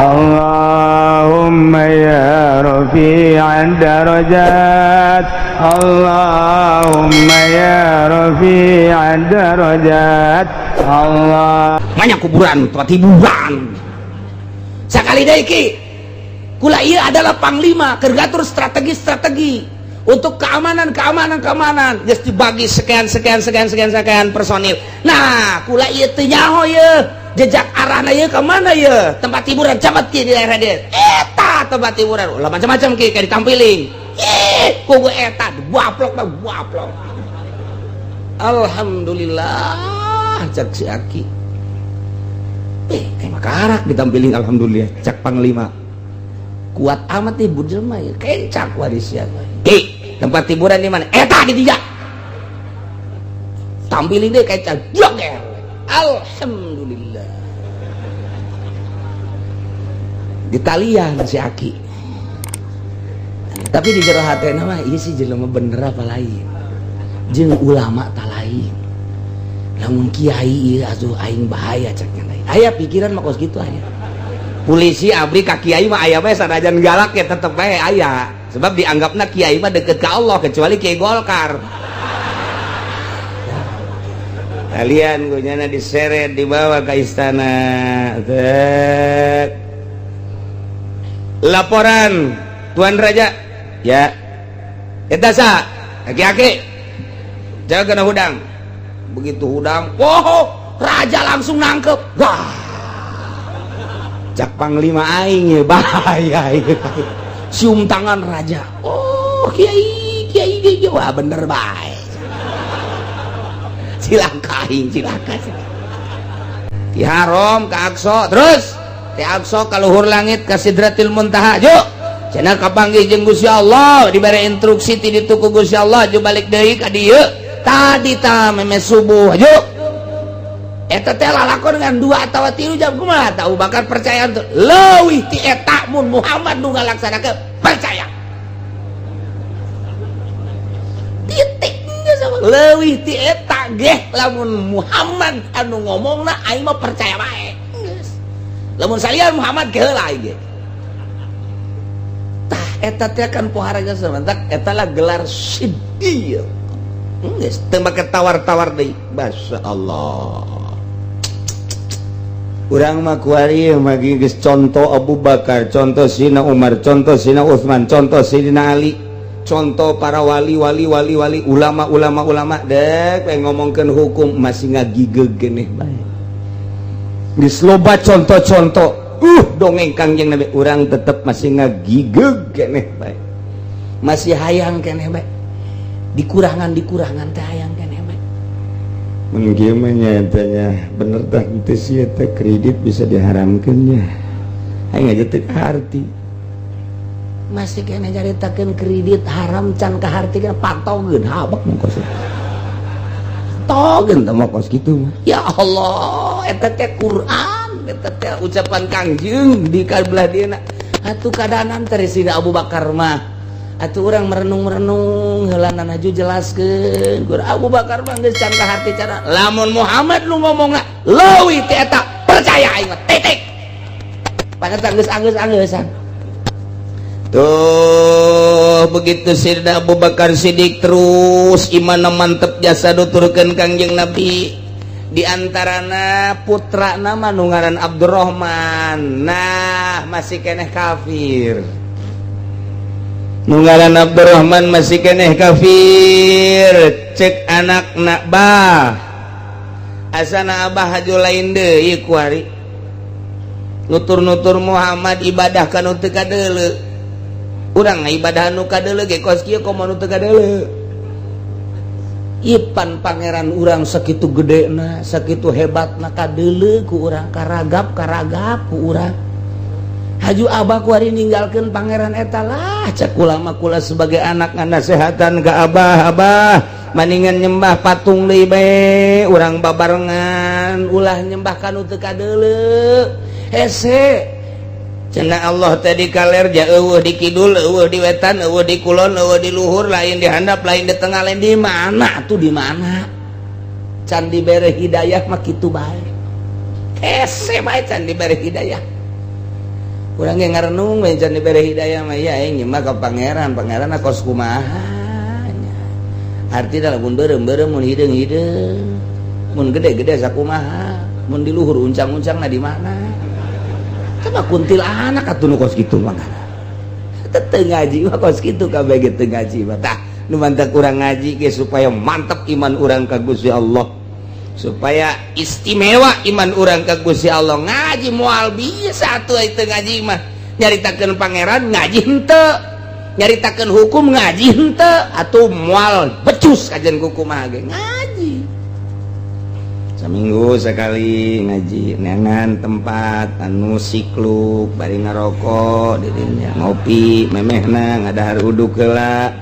Allahumma ya rafi'ad darajat, Allahumma ya rafi'ad darajat, Allah. Banyak kuburan, tempat hiburan. Sekali deui, Ki, kula ieu adalah panglima keur ngatur strategi-strategi untuk keamanan, keamanan, keamanan. Geus dibagi sekian, sekian, sekian, sekian, sekian personil. Nah, kula ieu teu nyaho ye jejak arahna ieu ka mana ye. Tempat hiburan camat, Ki, di daerah dieu eta tempat hiburan ulah macam-macam, Ki, kayak ditampiling. Ih, kugu eta dibaplok mah baplok. Alhamdulillah, cak si Aki, eh kayak makarak ditampiling. Alhamdulillah, cak panglima, kuat amat nih jelema ya, kencak warisian. Ki, tempat hiburan di mana eta? Di tiga tampilin deh, kayak joger. Alhamdulillah, di talian si Aki, tapi di jero hati nama iya sih jelema bener apa lain jeung ulama tak lain. Lamun kiai ieu atuh aing bahaya, cek lain. Aya pikiran mah kos kitu, aya polisi abri ka kiai mah aya bae, sanajan galak ya tetep bae aya, sebab dianggapna kiai mah deket ke Allah, kecuali kiai Golkar. Kalian gunyana diseret, dibawa ke istana. Tek. Laporan, Tuan Raja ya, eta sa aki-aki jangan kena hudang. Begitu hudang, oh, raja langsung nangkep. Wah, cak panglima aing ya bahaya ya. Cium tangan raja. Oh, kiai, kiai, kiai, wah, bener bae. Cilaka aing, cilaka. Di Haram ke Aqsa, terus di Aqsa ka luhur langit, ka Sidratil Muntaha. Yuk cenah kapanggih jeung Gusti Allah, dibere instruksi ti ditu ku Gusti Allah, ju balik deui ka dieu tadi ta meme subuh. Yuk, eta teh lalakon dengan 2 atau 3 jam. Kumaha tahu bakal percaya tuh leuwih ti eta mun Muhammad nu ngalaksanakeun percaya titik sama leuwih ti eta geh. Lamun Muhammad anu ngomongna, aing mah percaya bae. Geus, lamun salian Muhammad ke heula aing ge. Tah, eta teh kan pohara sementak eta lah gelar siddiq. Geus teu make tawar-tawar deui. Masya Allah. Urang mah kuari mah geus contoh Abu Bakar, contoh Sina Umar, contoh Sina Utsman, contoh Sidina Ali, contoh para wali wali wali wali, ulama ulama ulama. Dek pengen ngomongkeun hukum masih ngagigeg geneh bae. Geus loba contoh-contoh, dongeng Kangjeng Nabi, urang tetep masih ngagigeg geneh bae, masih hayang keneh bae, dikurangan dikurangan teh hayang keneh bae. Mun kieu mah nya eta nya bener tah teu sih eta kredit bisa diharamkeun nya. Aing aja teu kaharti. Masih keneh nyaritakeun kredit haram, can kaharti kana patogeun habak mun kos togeun teh mah kos kitu mah. Ya Allah, eta teh Quran, eta teh ucapan Kangjeng di kabelah dieuna atuh kadanan teh Sina Abu Bakar mah. Atuh urang merenung-merenung heula aju jelaskeun. Gur Abu Bakar mah geus can kaharti cara lamun Muhammad nu ngomongna leuwih ti eta percaya aing mah titik. Padahal geus anggeus-anggeusan. Tuh begitu Sayyidina Abu Bakar Siddiq terus iman mantep jasa nuturkeun Kangjeng Nabi, di antarana putra nama nu ngaran Abdurrahman. Nah, masih keneh kafir. Nu ngaran Abdurrahman masih keneh kafir. Cek anak nak, "Bah, asana abah haju lain deui kuari nutur-nutur Muhammad ibadah ka nu teu kadeuleu. Urang ibadah nu kadeuleu ge kos kieu, komo nu teu kadeuleu." Ipan pangeran urang sakitu gedena, sakitu hebatna, kadeuleu ku urang, karagap karagap ku urang. Haju abah kuari ninggalkeun pangeran eta lah. Cek ulama, kula sebagai anak nganasehatan ke abah, "Abah, maningan nyembah patung deui bae, urang babarengan, ulah nyembah ka nu teu kadeuleu, hese." Cenah Allah tadi kaler ja eueuh di kidul, eueuh di wetan, eueuh di kulon, eueuh di luhur, lain di handap, lain di tengah, lain di mana tuh, di mana? Can dibere hidayah mah kitu bae, hese bae can dibere hidayah. Urang ge ngarenung we can dibere hidayah mah, ya aing nyembah ka pangeran, pangeran kos kumaha nya. Artina lamun beureum-beureum, mun hideung-hideung, mun gede-gede sakumaha, mun di luhur uncang-uncangna di mana? Coba kuntilanak atuh nu kos kitu mah. Teu ngaji mah kos kitu kabeh ge, teu ngaji mah. Tah, nu mantak urang ngaji ge supaya mantep iman urang ka Gusti Allah, supaya istimewa iman urang ka Gusti Allah. Ngaji moal bisa atuh teu ngaji mah. Nyaritakeun pangeran ngaji henteu, nyaritakeun hukum ngaji henteu, atuh moal becus kajian kumaha ge. Ngaji seminggu sekali, ngaji neangan tempat anu sikluk, bari ngarokok didinya, ngopi memehna, ngadahar uduk heula,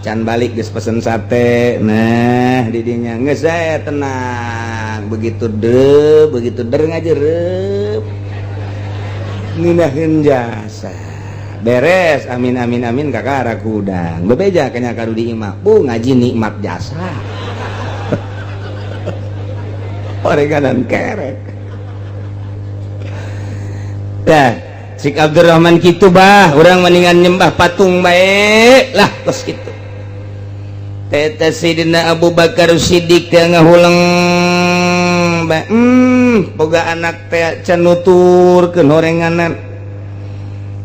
can balik geus pesen sate. Nah, didinya geus saya tenang, begitu de begitu der ngajerep ngeunaheun jasa beres, amin amin amin, kakara kudang bebeja kanya kadu di imah bu ngaji nikmat jasa oreganan kerek. Dah Sik Abdurrahman kitu bah, urang mendingan nyembah patung bae lah, kos kitu. Teta Sidina Abu Bakar Siddiq teh ngahuleng bae, boga anak teh can nuturkeun horenganan.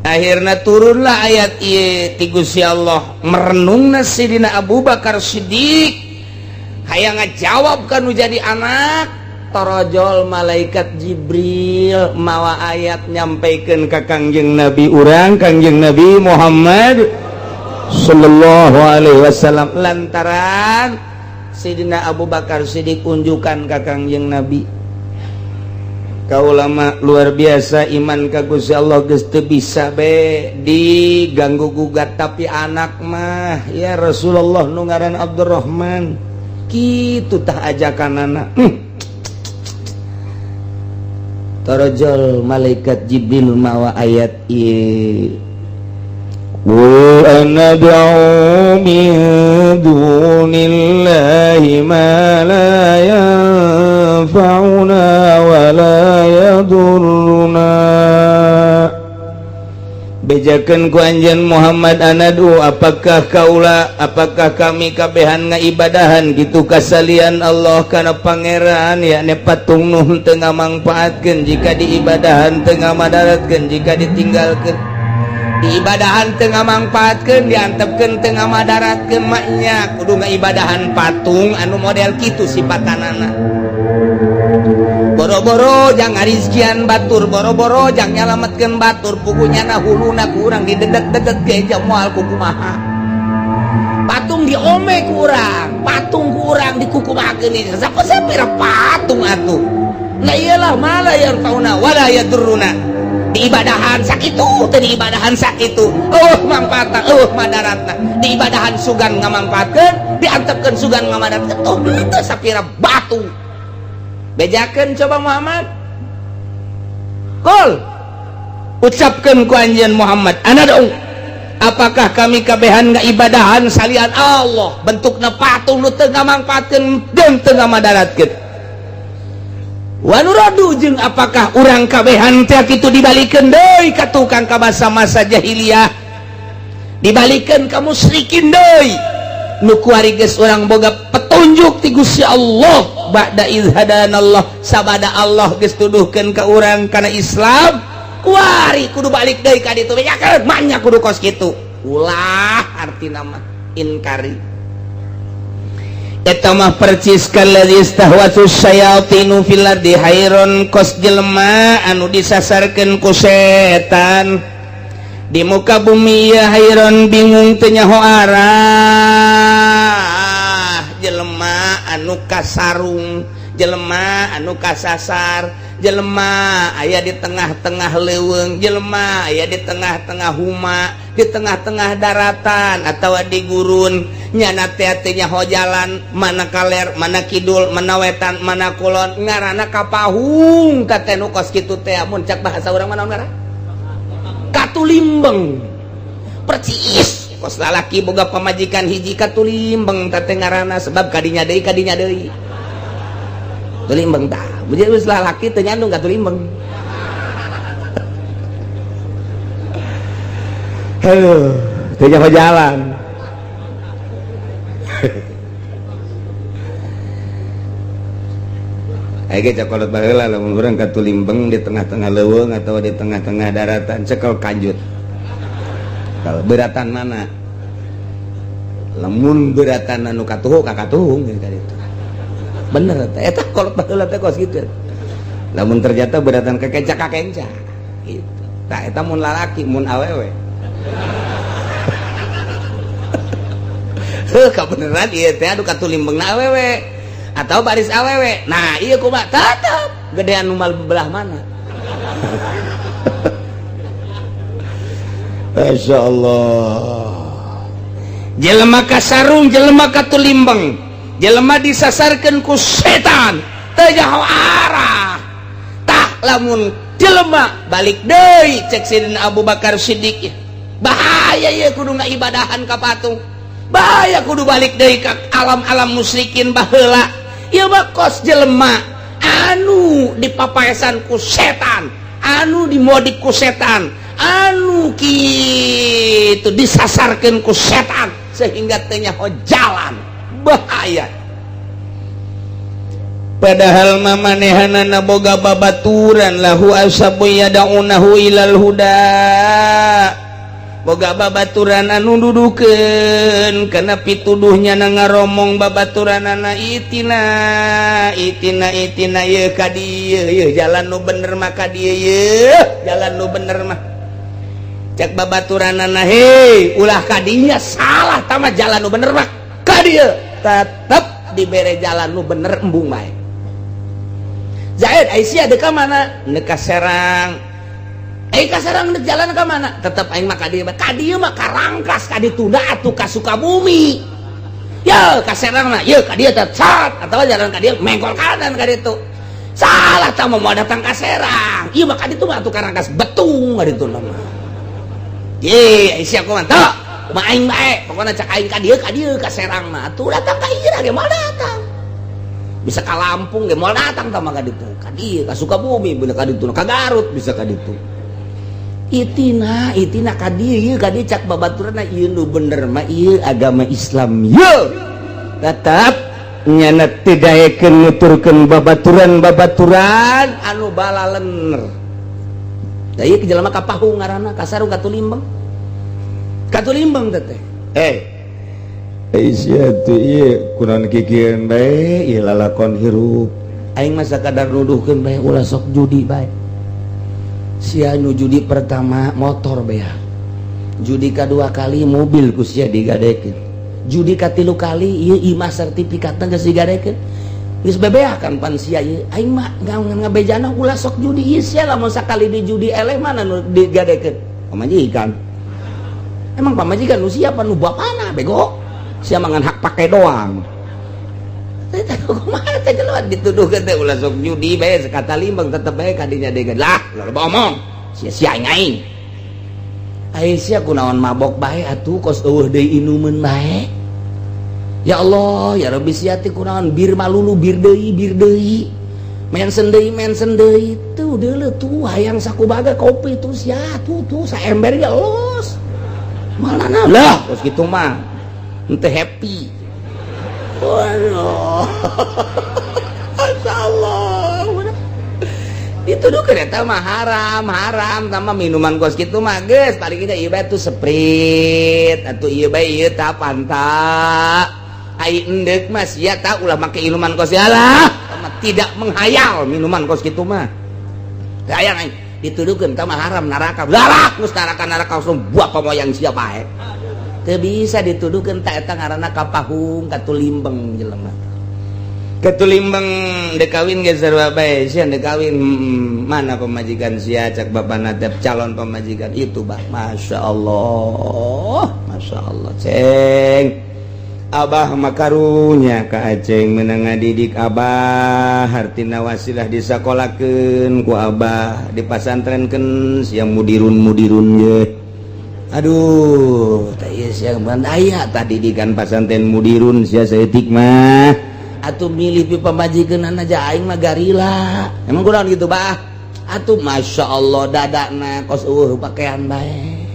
Akhirna turunlah ayat ieu ti Gusti Allah. Merenungna Sidina Abu Bakar Siddiq hayang ngajawab kanu jadi anak, torojol malaikat Jibril mawa ayat nyampaikan ke Kangjeng Nabi urang, Kangjeng Nabi Muhammad Sallallahu Alaihi Wasallam, lantaran Sidina Abu Bakar Siddiq unjukan ke Kangjeng Nabi. Kaulama luar biasa iman ka Gusti Allah, geus teu bisa be diganggu gugat, tapi anak mah ya Rasulullah, nu ngaran Abdurrahman kitu tah ajakanana. Torojol malaikat Jibril mawa ayat ieu: قل أندعو من دون الله ما لا ينفعنا ولا يضرنا. Bejakeun ku anjeun Muhammad, أندعو, apakah kaula, apakah kami kabehan ngaibadahan gitu kasalian Allah kana pangeran, yakni patung nu teu ngamangpaatkeun jika diibadahan, teu ngamadaratkeun jika ditinggalkeun, diibadahan teu ngamangpaatkeun, diantepkeun teu ngamadaratkeun? Maknya kudu ngaibadahan patung anu model kitu sipatanana, boro-boro jang ngarizkian batur, boro-boro jang nyalametkeun batur, pugunya na huluna kurang didedek-dedek ge moal kukumaha. Patung diome kurang, patung kurang dikukumakeun, siapa sapira patung atuh. Nah, iyalah, ما لا ينفعنا ولا يضرنا. Diibadahan sakitu teh, diibadahan sakitu, oh mangfaatna, oh madaratna. Diibadahan sugan ngamangfaatkeun, diantepkeun sugan ngamadaratkeun, tuh itu sapira batu. Bejakeun coba Muhammad. قل, ucapkeun ku anjeun Muhammad, أندعو, apakah kami kabehan ngaibadahan salian Allah bentukna patung nu teu ngamangfaatkeun jeung teu ngamadaratkeun? ونرد, jeung apakah urang kabehan teh kitu dibalikeun deui ka tukang ka masa-masa jahiliyah, dibalikeun ka musyrikin deui, nu kuari geus urang boga petunjuk ti Gusti Allah? بعد إذ هدانا الله, sabada Allah geus tuduhkeun ka urang kana Islam, kuari kudu balik deui ka ditu? Bejakeun manya kudu kos kitu. Ulah, artina mah inkari. Eta mah percis كالذي استهوته الشياطين في الأرض حيران, kos jelema anu disasarkeun ku setan di muka bumi ya, حيران, bingung teu nyaho arah. Jelema anu kasarung, jelema anu kasasar, jelema aya di tengah-tengah leuweung, jelema aya di tengah-tengah huma, di tengah-tengah daratan atau di gurun, nyana teh teu nyaho jalan mana kaler, mana kidul, mana wetan, mana kulon, ngaranna kapahung. Teh nu kos kitu teh mun cak bahasa urang mana ngaran katulimbeng. Percis kos lalaki boga pamajikan hiji, katulimbeng teh ngaranna, sebab kadinya deui, kadinya deui, tulimbeng. Tah, geus lalaki teu nyandung katulimbeng. Aduh, teu nyaho jalan. Ayo cakolot baheula lamun urang ka Tulimbeng di tengah-tengah leuweung atau di tengah-tengah daratan cekel kanjut. Kalau beratan mana? Lamun beratan anu katuhu ka katuhung ka ditu. Bener teh eta kolot baheula teh kos kitu. Lamun ternyata beratan ka kenca ka kenca. Gitu. Tah eta mun lalaki mun awewe. Heuh kabeneran ieu teh anu ka Tulimbengna awewe. Atau baris awewe. Nah iya kumaha tetep gedean nu belah mana. Masya Allah. Jelema kasarung, jelema katulimbeng, jelema disasarkeun ku setan teu nyaho arah. Tah lamun jelema balik deui cek Sidina Abu Bakar Siddiq, bahaya ieu kudu ngaibadahan ka patung. Bahaya kudu balik deui ka alam-alam musyrikin baheula. Ieu mah kos jelema anu dipapaesan ku setan, anu dimodik ku setan, anu kitu disasarkeun ku setan sehingga teu nyaho jalan. Bahaya. Padahal mamanehanana boga babaturan lahu asabu yada'unahu ilal huda. Boga babaturan anu dudukeun kana pituduhnya na ngaromong babaturanana itina itina itina ieu ka dieu ieu jalan nu bener mah ka dieu ieu jalan nu bener mah cek babaturanana hei ulah ka dinya salah tama jalan nu bener mah ka dieu tetep dibere jalan nu bener embung bae. Zaid Aisyah deuk ka mana? Deuk ka Serang. Ka Serang deuk jalan ka mana? Tetep aing mah ka dieu. Ka dieu mah ka Rangkas, ka ditunda atuh ka Sukabumi. Ye ka Serang mah, ye ka dieu teh sat atawa jalan ka dieu mengkol kanan ka ditu. Salah tah mau datang ka Serang. Ieu mah ka ditu mah atuh ka Rangkas Betung ka ditu mah. Ye, Aisyah kumaha teu? Kumaha aing bae, pokona cak aing ka dieu ka Serang mah atuh datang ka ieu ge moal datang. Bisa ka Lampung ge moal datang tah mah ka ditu. Ka dieu ka Sukabumi bener ka ditu, ka Garut bisa ka ditu. Itina itina ka dieu ka dieu cak babaturna ieu nu bener mah ieu agama Islam ieu. Tetep nyana teu daekeun nuturkeun babaturan-babaturan anu balalener. Da ieu jelema ka pahung ngaranna kasarung ka Tulimbeng. Ka Tulimbeng teh. Aisyah teh ieu kunaon kikieun bae ieu lalakon hirup. Aing mah sakadar nuduhkeun bae ulah sok judi bae. Sia nu judi pertama motor bea, judi kedua kali mobil ku sia digadekeun, judi katilu kali ieu imah sertifikatna geus digadekeun, geus bebeah kan pan sia ieu. Aing mah ngabejana ulah sok judi ieu sia lamun sakali di judi eleh mana nu digadekeun pamajikan. Emang pamajikan nu siapa nu bapana bego sia mangan hak pake doang. Kumaha teh jelema dituduhkeun teh ulah sok judi bae sakata limbang tetep bae kadinya degan lah loba omong sia-sia aing aing. Ai sia kunaon mabok bae atuh kos eueuh deui inumeun bae. Ya Allah ya Rabbi sia teh kunaon bir malulu bir deui mensen deui tuh deuleu tuh hayang sakubaga kopi tuh sia tuh tuh saember ge los. Malana lah kos kitu mah henteu happy. Waduh, Masya Allah. Dituduh kereta mah haram, haram sama minuman kos gitu mah geus paling kita ieu bae tuh Sprite atuh ieu bae ieu ta Fanta. Ai endek mah sia ta ulah make minuman kos lah, sama tidak menghayal minuman kos kitu mah. Teu aya aing dituduhkeun ta mah haram neraka. Lah geus neraka neraka langsung buah pamoyang sia bae. Teu bisa dituduhkeun ta eta ngaranna kapahung katulimbeng jelema. Katulimbeng dek kawin ge sarua bae sia dek kawin mana pemajikan sia cak bapana teh calon pemajikan itu bah Masya Allah Masya Allah ceng Abah makarunya ka Aceng menang ngadidik Abah hartina wasilah disakolakeun ku Abah dipasantrenkeun sia mudirun-mudirun ye. Aduh, teh ieu sia aya tadi didikan pasantren mudirun sia saeutik mah. Atuh milih pi pamajikeunana aja aing mah garila. Emang kurang gitu bah? Atuh Masya Allah dadana kos eueuh pakaian bae.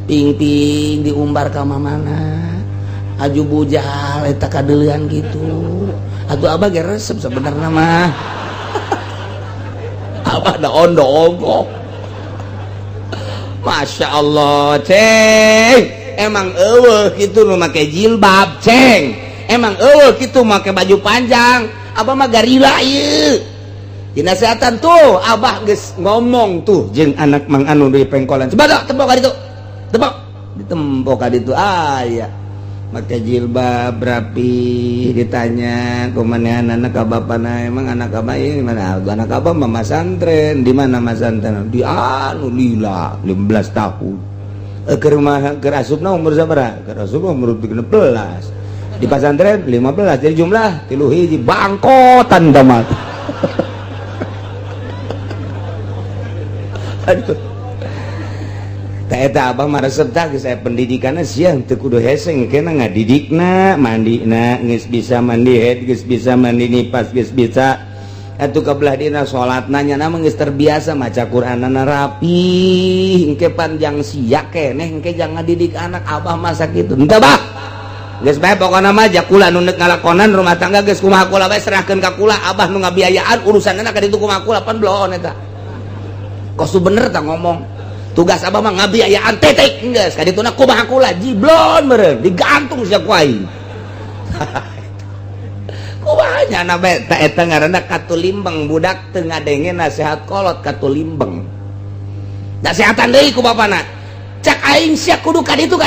Ping-ping diumbar ka mamana. Aju bujal eta kadeulean gitu. Atuh abah ge resep sebenarnya mah. Abah da ondo ongkoh. Masya Allah, ceng. Emang eueuh kitu nu make jilbab, ceng. Emang eueuh kitu make baju panjang. Abah mah garila ieu. Dinasehatan tuh, abah geus ngomong tuh jeung anak Mang Anu di pengkolan. Coba tembok ka ditu. Tembok. Ditembok ka ditu aya. Make jilbab rapi, ditanya kumaha anak ka bapana, emang anak abah ini mana? Anak abah mah masantren. Di mana masantren? Di anu lila 15 tahun. Keur rumah keur asupna umur sabaraha? Keur asupna umur 13. Di pasantren 15, jadi jumlah 3 hiji bangkotan tamat. Aduh. Eta abah mah resep tah geus aya pendidikanna sia teu kudu hese engkena ngadidikna, mandina geus bisa mandi head, geus bisa mandi nipas, geus bisa atuh ka belah dina salatna nya mah geus terbiasa maca Qur'anana rapi, engke panjang sia keneh engke jangan ngadidik anak abah mah sakitu. Henteu bah. Geus bae pokona mah jakula nu neuk ngalakonan rumah tangga geus kumaha kula bae serahkeun ka kula, abah nu ngabiayaan urusanna ka ditu kumaha kula pan bloon eta. Kos bener tah ngomong. Tugas abah mah ngabiayaan titik geus ka dituna kumaha kula jiblon meureun digantung sia ku aing. Kumaha nya na bae ta eta ngaranna katulimbeng budak teu ngadenge nasihat kolot katulimbeng. Nasihatan deui ku bapana. Cak aing sia kudu ka ditu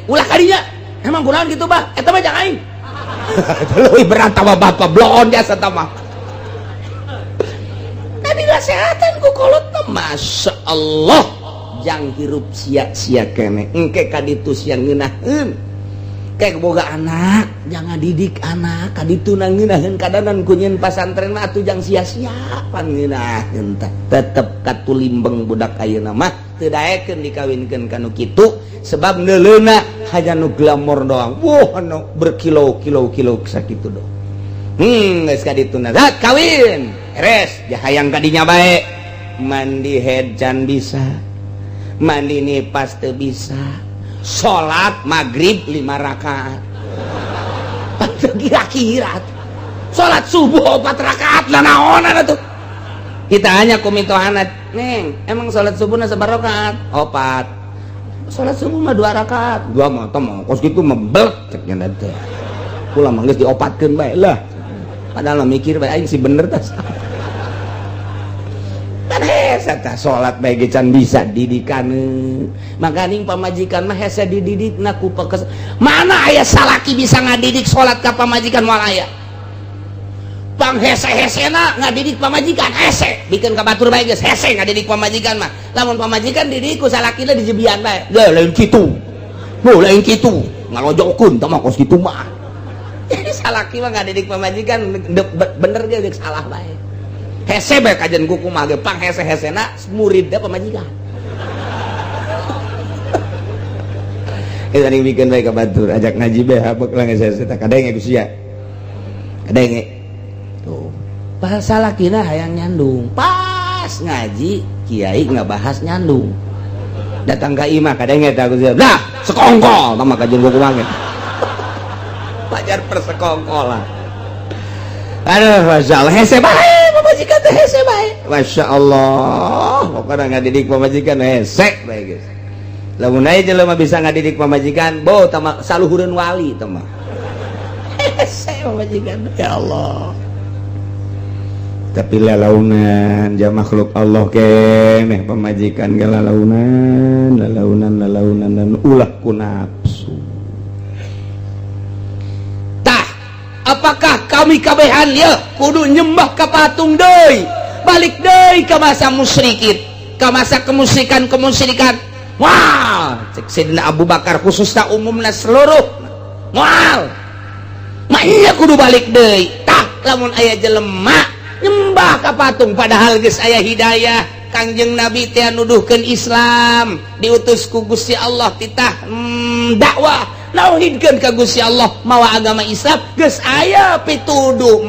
ulah ka dinya. Emang kunaon kitu bah? Eta mah cak aing. Leuwih berat mah bapa bloon jasa ta mah. Tadi nasihatan ku kolot mah Masya Allah. Jang hirup sia-sia kene engke ka ditu sia ngeunaheun kayak boga anak jangan didik anak ka ditu ngeunaheun kadanan ku nyeun pasantren mah atuh jang sia-sia pan ngeunaheun teh tetep katulimbeng budak ayeuna mah teu daekeun dikawinkeun ka nu kitu sebab neuleuna hanya nu glamor doang wah anu berkilo-kilo-kilo sakitu doang. Geus ka dituna kawin beres jahayang kadinya bae mandi head can bisa mandi nipas teu bisa salat maghrib 5 rakaat kira-kira salat subuh 4 rakaat lah naonan atuh kita hanya ku mitohana neng emang salat subuhna sabaraha rakaat 4 salat subuh mah 2 rakaat 2 mah teh mah kos kitu mah blek cek nya teh kula mah geus diopatkeun bae lah padahal mah mikir bae aing si bener tah. Hese tah salat bae ge can bisa didikane makaning pamajikan mah hese dididikna ku pekes mana aya salaki bisa ngadidik salat ka pamajikan moal aya pang hese-hesena ngadidik pamajikan hese bikin ka batur bae geus hese ngadidik pamajikan mah lamun pamajikan didik ku salakina dijebian bae lain kitu lain kitu ngalojokeun tah mah kos kitu mah. Jadi salaki mah ngadidik pamajikan bener ge geus salah bae hese bae kajian kuku mah ge pang hese-hesena muridna pamajikan. Eta ning bikin bae ka batur ajak ngaji bae habek lah geus hese tah kadenge ku sia. Kadenge. Tuh. Pas salakina hayang nyandung. Pas ngaji kiai ngabahas nyandung. Datang ka imah kadenge tah ku sia. Lah, sekongkol tah mah kajian kuku mah ge. Pajar persekongkolan. Aduh, Masya Allah, hese bae pamajikan teh hese bae. Masya Allah, pokoknya ngadidik pamajikan hese bae geus. Lamun aya jelema bisa ngadidik pamajikan, bo tama saluhureun wali tah mah. Hese pamajikan, ya Allah. Tapi lalaunan ja makhluk Allah keneh pamajikan ge lalaunan, lalaunan, lalaunan dan ulah ku nafsu. Tah, apakah kami kabehan ya kudu nyembah ka patung deui balik deui ka masa musyrikin ka masa kemusyrikan-kemusyrikan. Wah, cek Sayyidina Abu Bakar khususna umumna seluruh moal maknya kudu balik deui. Tah, lamun aya jelema nyembah ka patung padahal geus aya hidayah Kangjeng Nabi teh nuduhkeun Islam diutus ku Gusti Allah titah dakwah nauhidkeun ka Gusti Allah mawa agama Islam geus aya pituduh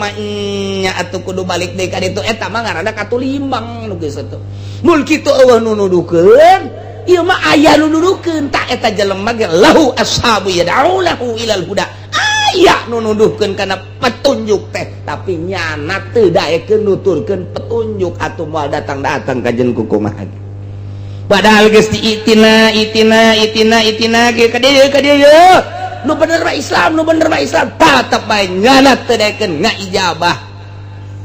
nya atuh kudu balik deui ka ditu eta mah ngaranna katulimbang nu geus atuh mun kitu eueuh nu nuduhkeun Ieu mah aya nu nuduhkeun. Tak eta jelema ge lahu ashabu yad'unahu ilal huda, aya nu nuduhkeun kana petunjuk teh, tapi nyana teu daekeun nuturkeun petunjuk. Atuh moal datang-datang kajen ku kumaha? Padahal geus diitina itina itina itina ge ka dieu, ka dieu nu bener mah Islam, nu bener mah Islam, tetep bae nyana teu daekeun ngaijabah.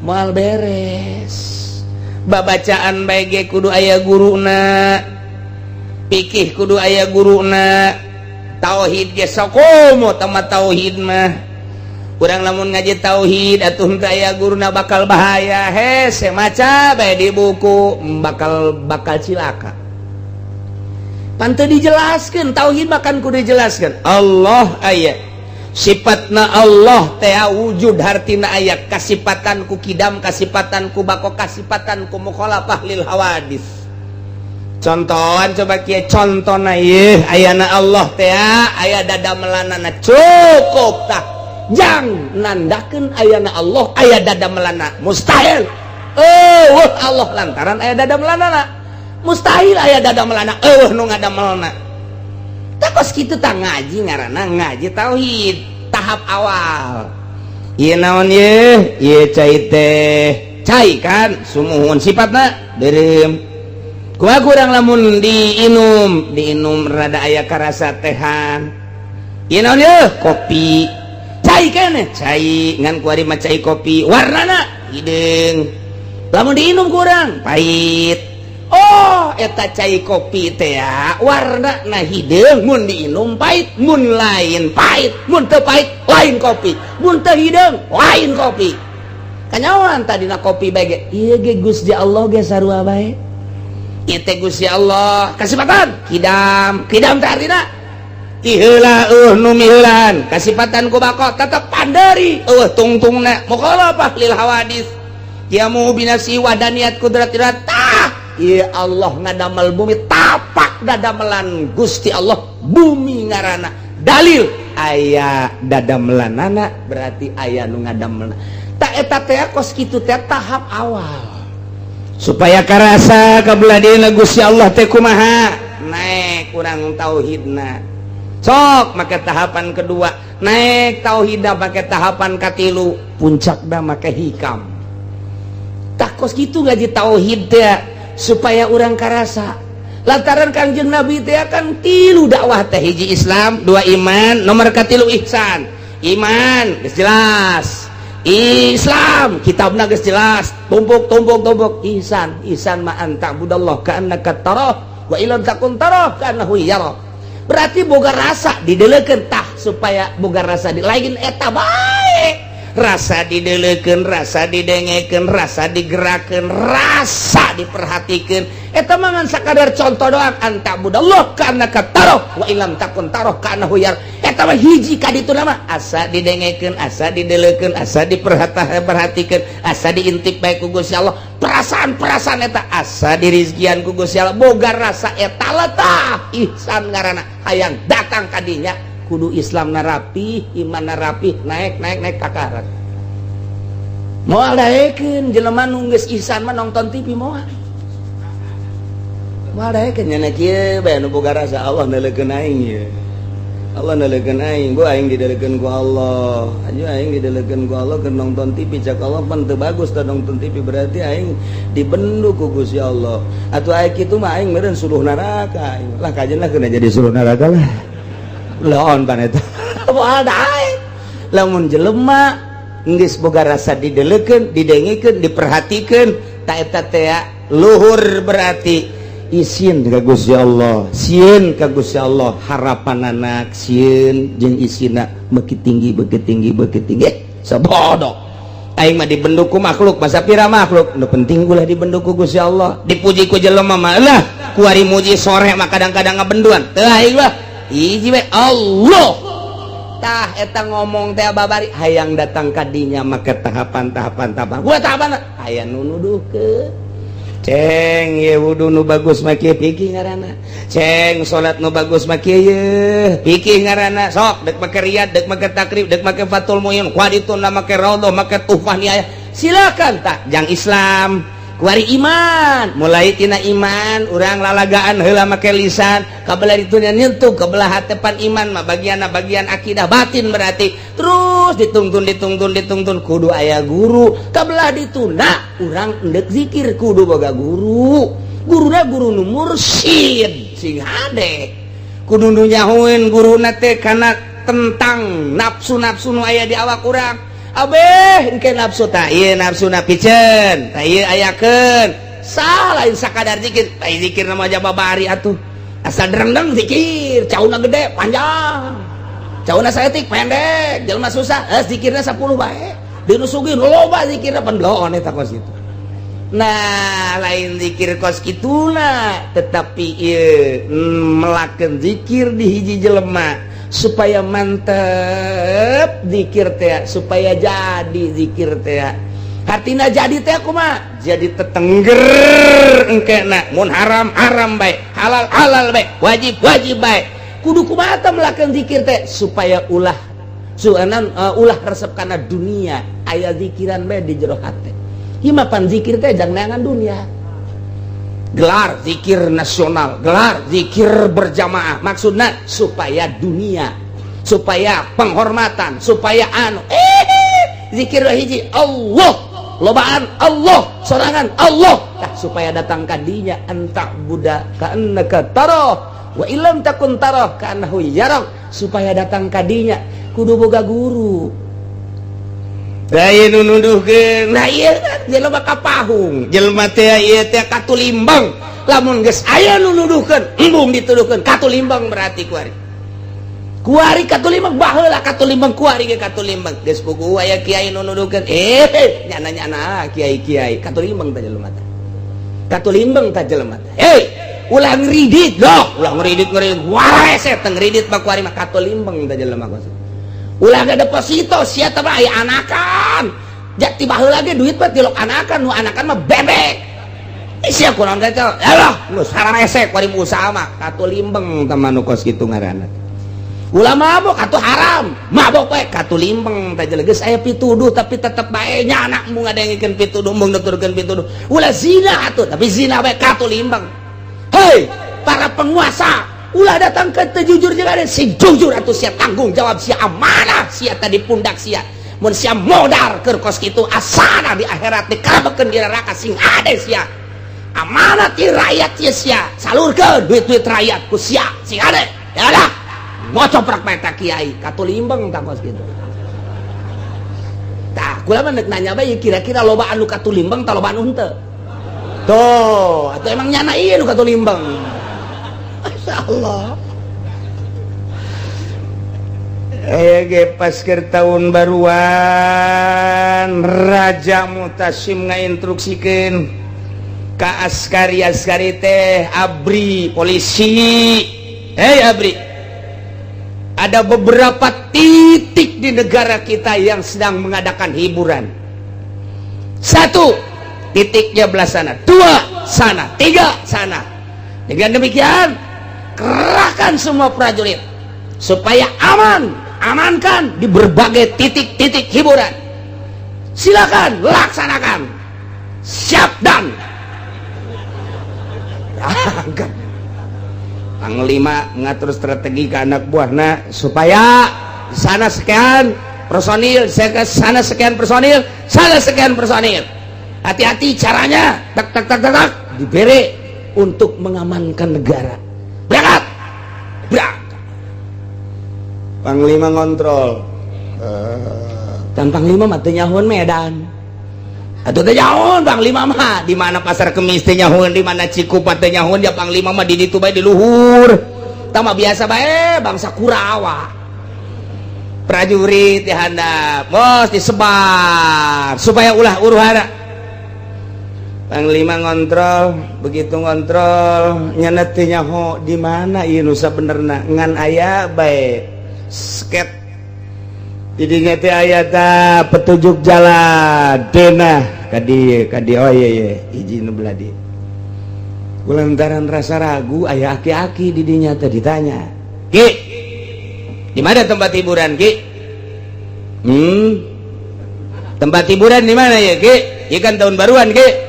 Moal beres. Babacaan bae ge kudu aya guruna, pikih kudu aya guruna, tauhid ge sakomo tama. Tauhid mah kurang, lamun ngaji tauhid atuh henteu aya guruna bakal bahaya. Hese maca bae di buku, bakal bakal cilaka. Pan teu dijelaskeun tauhid, bahkan kudu dijelaskeun Allah aya, sifatna Allah teh wujud, hartina aya kasipatan ku kidam, kasipatan ku bako, kasipatan ku mukhalafah lil hawadis. Contohan coba kieu contona, ieu ayana Allah teh aya dadamelanana, cukup. Tah, jang nandakeun ayana Allah aya dadamelanana, mustahil. Oh, Allah lantaran aya dadamelanana, mustahil aya dadamelanana, eueuh nu ngadamelna. Tah, kos kitu tah ngaji, ngaranna ngaji tauhid tahap awal. Ieu naon ieu? Ieu cai teh, cai kan sumuhun, sifatna beureum. Kumaha kurang lamun diinum, diinum rada aya karasa tehan. Ieu naon ieu? Kopi. Cai keneh, cai, ngan kuari mah cai kopi, warnana hideung, lamun diinum kurang pahit. Oh, eta cai kopi teh warna na hideung, mun diinum pahit. Mun lain pahit, mun teu pahit lain kopi, mun teu hideung lain kopi. Kanyawan tadina kopi bae ge. Ieu ge Gusti Allah ge sarua bae. Ieu teh Gusti Allah kasipatan kidam. Kidam teh artina ti heula eueuh nu miheulaan, kasipatan ku bako, tetep panderi, eueuh tungtungna, mukhalafah lil hawadis, qiyamu binafsi wahdaniyat qudratillah. Tah, ieu Allah ngadamel bumi, tapak dadamelan Gusti Allah bumi ngaranna dalil aya dadamelanana, berarti aya nu ngadamelna. Tak eta teh kos kitu teh tahap awal supaya karasa kabelah Gusti Allah teh kumaha. Naik kurang tauhidna, sok make tahapan kedua, naik tauhidna pakai tahapan katilu, puncakna make hikam. Tak kos kitu ngaji tauhid teh supaya orang karasa, lantaran Kangjeng Nabi teh kan tilu dakwah teh: hiji Islam, dua iman, nomor katilu ihsan. Iman geus jelas, Islam kitabna geus jelas, tumpuk tumpuk tumpuk, ihsan. Ihsan ma an ta'budallah ka'annaka tarah wa illam takun tarah ka'annahu yara. Berarti boga rasa didelekeun. Tah, supaya boga rasa di lain eta bae, rasa didelekeun, rasa didengekeun, rasa digerakkeun, rasa diperhatikan. Eta mah ngan sakadar contoh doang. An ta'budallah ka'annaka tarah wa illam takun tarah ka'annahu yara. Eta mah hiji ka ditu nama asa didengekeun, asa didelekeun, asa diperhatikan, asa diintip bae ku Gusti Allah. Perasaan-perasaan eta asa dirizkian ku Gusti Allah, boga rasa eta lah. Tah, ihsan ngaranna. Hayang datang kadinya kudu Islam narapi, iman narapi, naik naik naik kakarat. Moal daekeun jelema nu geus ihsan mah nonton TV, moal moal daekeun. Nya kieu bae nu boga rasa, Allah neuleukeun aing ye, Allah neuleukeun aing, bu aing didelekeun ku Allah aja, aing didelekeun ku Allah keur nonton TV. Cak Allah pan teu bagus tah nonton TV, berarti aing dibendu ku Gusti Allah. Atuh aing kitu mah aing meureun suluh neraka aing lah, kajen lah kena jadi suluh neraka lah. Laon pan eta moal daek lamun jelema geus boga rasa didelekeun, didengekeun, diperhatikeun. Ta eta teh luhur, berarti isin ka Gusti Allah, sieun ka Gusti Allah. Harapan anak sieun jeung isina beuki tinggi, beuki tinggi, beuki tinggi. Sabodoh aing mah dibendu ku makhluk, masa pira makhluk, nu penting ulah dibendu ku Gusti Allah. Dipuji ku jelema mah lah, kuari muji sore mah kadang-kadang ngabenduan teu. Aing mah hiji we, Allah. Tah, eta ngomong teh babari hayang datang kadinya make tahapan-tahapan, tahapan gua tahapan aya nu nuduhkeun. Ceng ye wudu nu bagus mah kieu, pikih ngaranna. Ceng salat nu bagus mah kieu ye, pikih ngaranna. Sok dek make riyad, dek make takrib, dek make Fathul Muin, kuadituna make raudhah, make Tuhfah Nihayah, silakan. Tak jang Islam. Kuari iman, mulai tina iman urang lalagaan heula make lisan, kabelah itu nyentuh kebelah hatepan. Iman mah bagian bagian akidah batin, berarti terus ditungtun, ditungtun, ditungtun, kudu aya guru. Kabelah dituna urang endek zikir kudu boga guru. Guruna guru nu mursyid, sing hade, kudu nu nyahoeun guruna teh kana tentang nafsu-nafsu nu aya di awak urang. Abeh engke nafsu ta ieu, nafsu na piceun ta ieu, ayakeun sah. Lain sakadar zikir, tai zikir nama aja babari atuh, asal derendeng zikir, cauna gede panjang, cauna saeutik pendek, jelema susah eh zikirna 10 bae, dinu sugih loba zikirna, pendoon eta kos kitu. Nah, lain zikir kos kituna, tetapi ieu melakukan zikir di hiji jelema supaya mantep zikir teh, supaya jadi zikir teh. Hartina jadi teh kumaha? Jadi tetengger engkena mun haram haram bae, halal halal bae, wajib wajib bae. Kudu kumaha teh melakukan zikir teh supaya ulah suanan ulah resep kana dunia, aya zikiran bae di jero hate. Ieu mah pan zikir teh jang neangan dunia, gelar zikir nasional, gelar zikir berjamaah, maksudnya supaya dunia, supaya penghormatan, supaya anu zikir hiji Allah, lobaan Allah, sorangan Allah. Tah, supaya datang kadinya anta'buda ka'annaka tarah wa illam takun tarah ka'annahu yarak. Supaya datang kadinya kudu boga guru. Lain nu nuduhkeun, nah ieu jelema kapahung, jelema teh ieu teh katulimbang. Lamun geus aya nu nuduhkeun, embung dituduhkeun katulimbang, berarti kuari kuari katulimbang. Baheula katulimbang, kuari ge katulimbang. Geus puguh aya kiai nu nuduhkeun, eh nyana-nyana kiai-kiai katulimbang teh jelema teh, katulimbang teh jelema teh. Hei, ulah ngeridit loh, ulah ngeridit, ngeridit warese teh, ngeridit mah kuari mah katulimbang teh jelema kos. Ulah ga deposito sia teh mah, aya anakan. Jati baheula ge duit mah tilok anakan, nu anakan mah bebek. Sia kunaon teh? Alah, geus sararese kuari usaha mah katulimbeng teh mah nu kos kitu ngaranna. Ulah mabok atuh, haram mabok we, katulimbeng teh. Geus aya pituduh tapi tetep bae nyana embung ngadengikeun pituduh, embung nuturkeun pituduh. Ulah zina atuh, tapi zina bae, katulimbeng. Hei, para penguasa, ulah datang ke teu jujur jeung ada sing jujur atuh sia, tanggung jawab sia, amanah sia tadi pundak sia. Mun sia modar keur kos kitu, asana di akhirat dikabekeun di neraka. Sing ade sia, amanah ti rakyat sia, sia salurkeun duit-duit rakyat ku sia. Sing ade ya dah ngocoprak mata kiai katulimbeng tah kos kitu. Tah, kula mah nek nanya bae, kira-kira loba anu katulimbeng tah, loba anu henteu? Tuh, atau emang nyana ieu nu katulimbeng? Masya Allah. Ge pas keur tahun baruan, Raja Mutasim ngainstruksikeun ka askari askari teh, ABRI, polisi. Hei ABRI, ada beberapa titik di negara kita yang sedang mengadakan hiburan. Satu titiknya belah sana, dua sana, tiga sana. Dengan demikian, kerahkan semua prajurit supaya aman, amankan di berbagai titik-titik hiburan. Silakan laksanakan. Siap. Dan berangkat. Panglima ngatur strategi ke anak buahna supaya di sana sekian personil, saya ke sana sekian personil, sana sekian personil. Hati-hati caranya, tak tak tak tak tak, diberi untuk mengamankan negara. Berangkat, berangkat. Panglima ngontrol. Dan panglima mah teu nyahoan Medan. Atuh teu nyahoan panglima mah di mana Pasar Kemis teu nyahoan, di mana Cikupa teu nyahoan dia. Panglima mah di ditu bae, di luhur. Tah mah biasa bae bangsa Kurawa. Prajurit di handap, bos disebar supaya ulah huru-hara. Panglima ngontrol, begitu ngontrol nyana teu nyaho di mana ieu nu sabenerna, ngan aya bae sket didinya teh, aya ta petunjuk jalan denah kadi kadi. Oh iya iya, hiji nu belah dieu. Kulantaran rasa ragu, aya aki-aki didinya teh, ditanya, "Ki, di mana tempat hiburan, Ki? Tempat hiburan di mana ya, Ki? Ieu kan tahun baruan, Ki."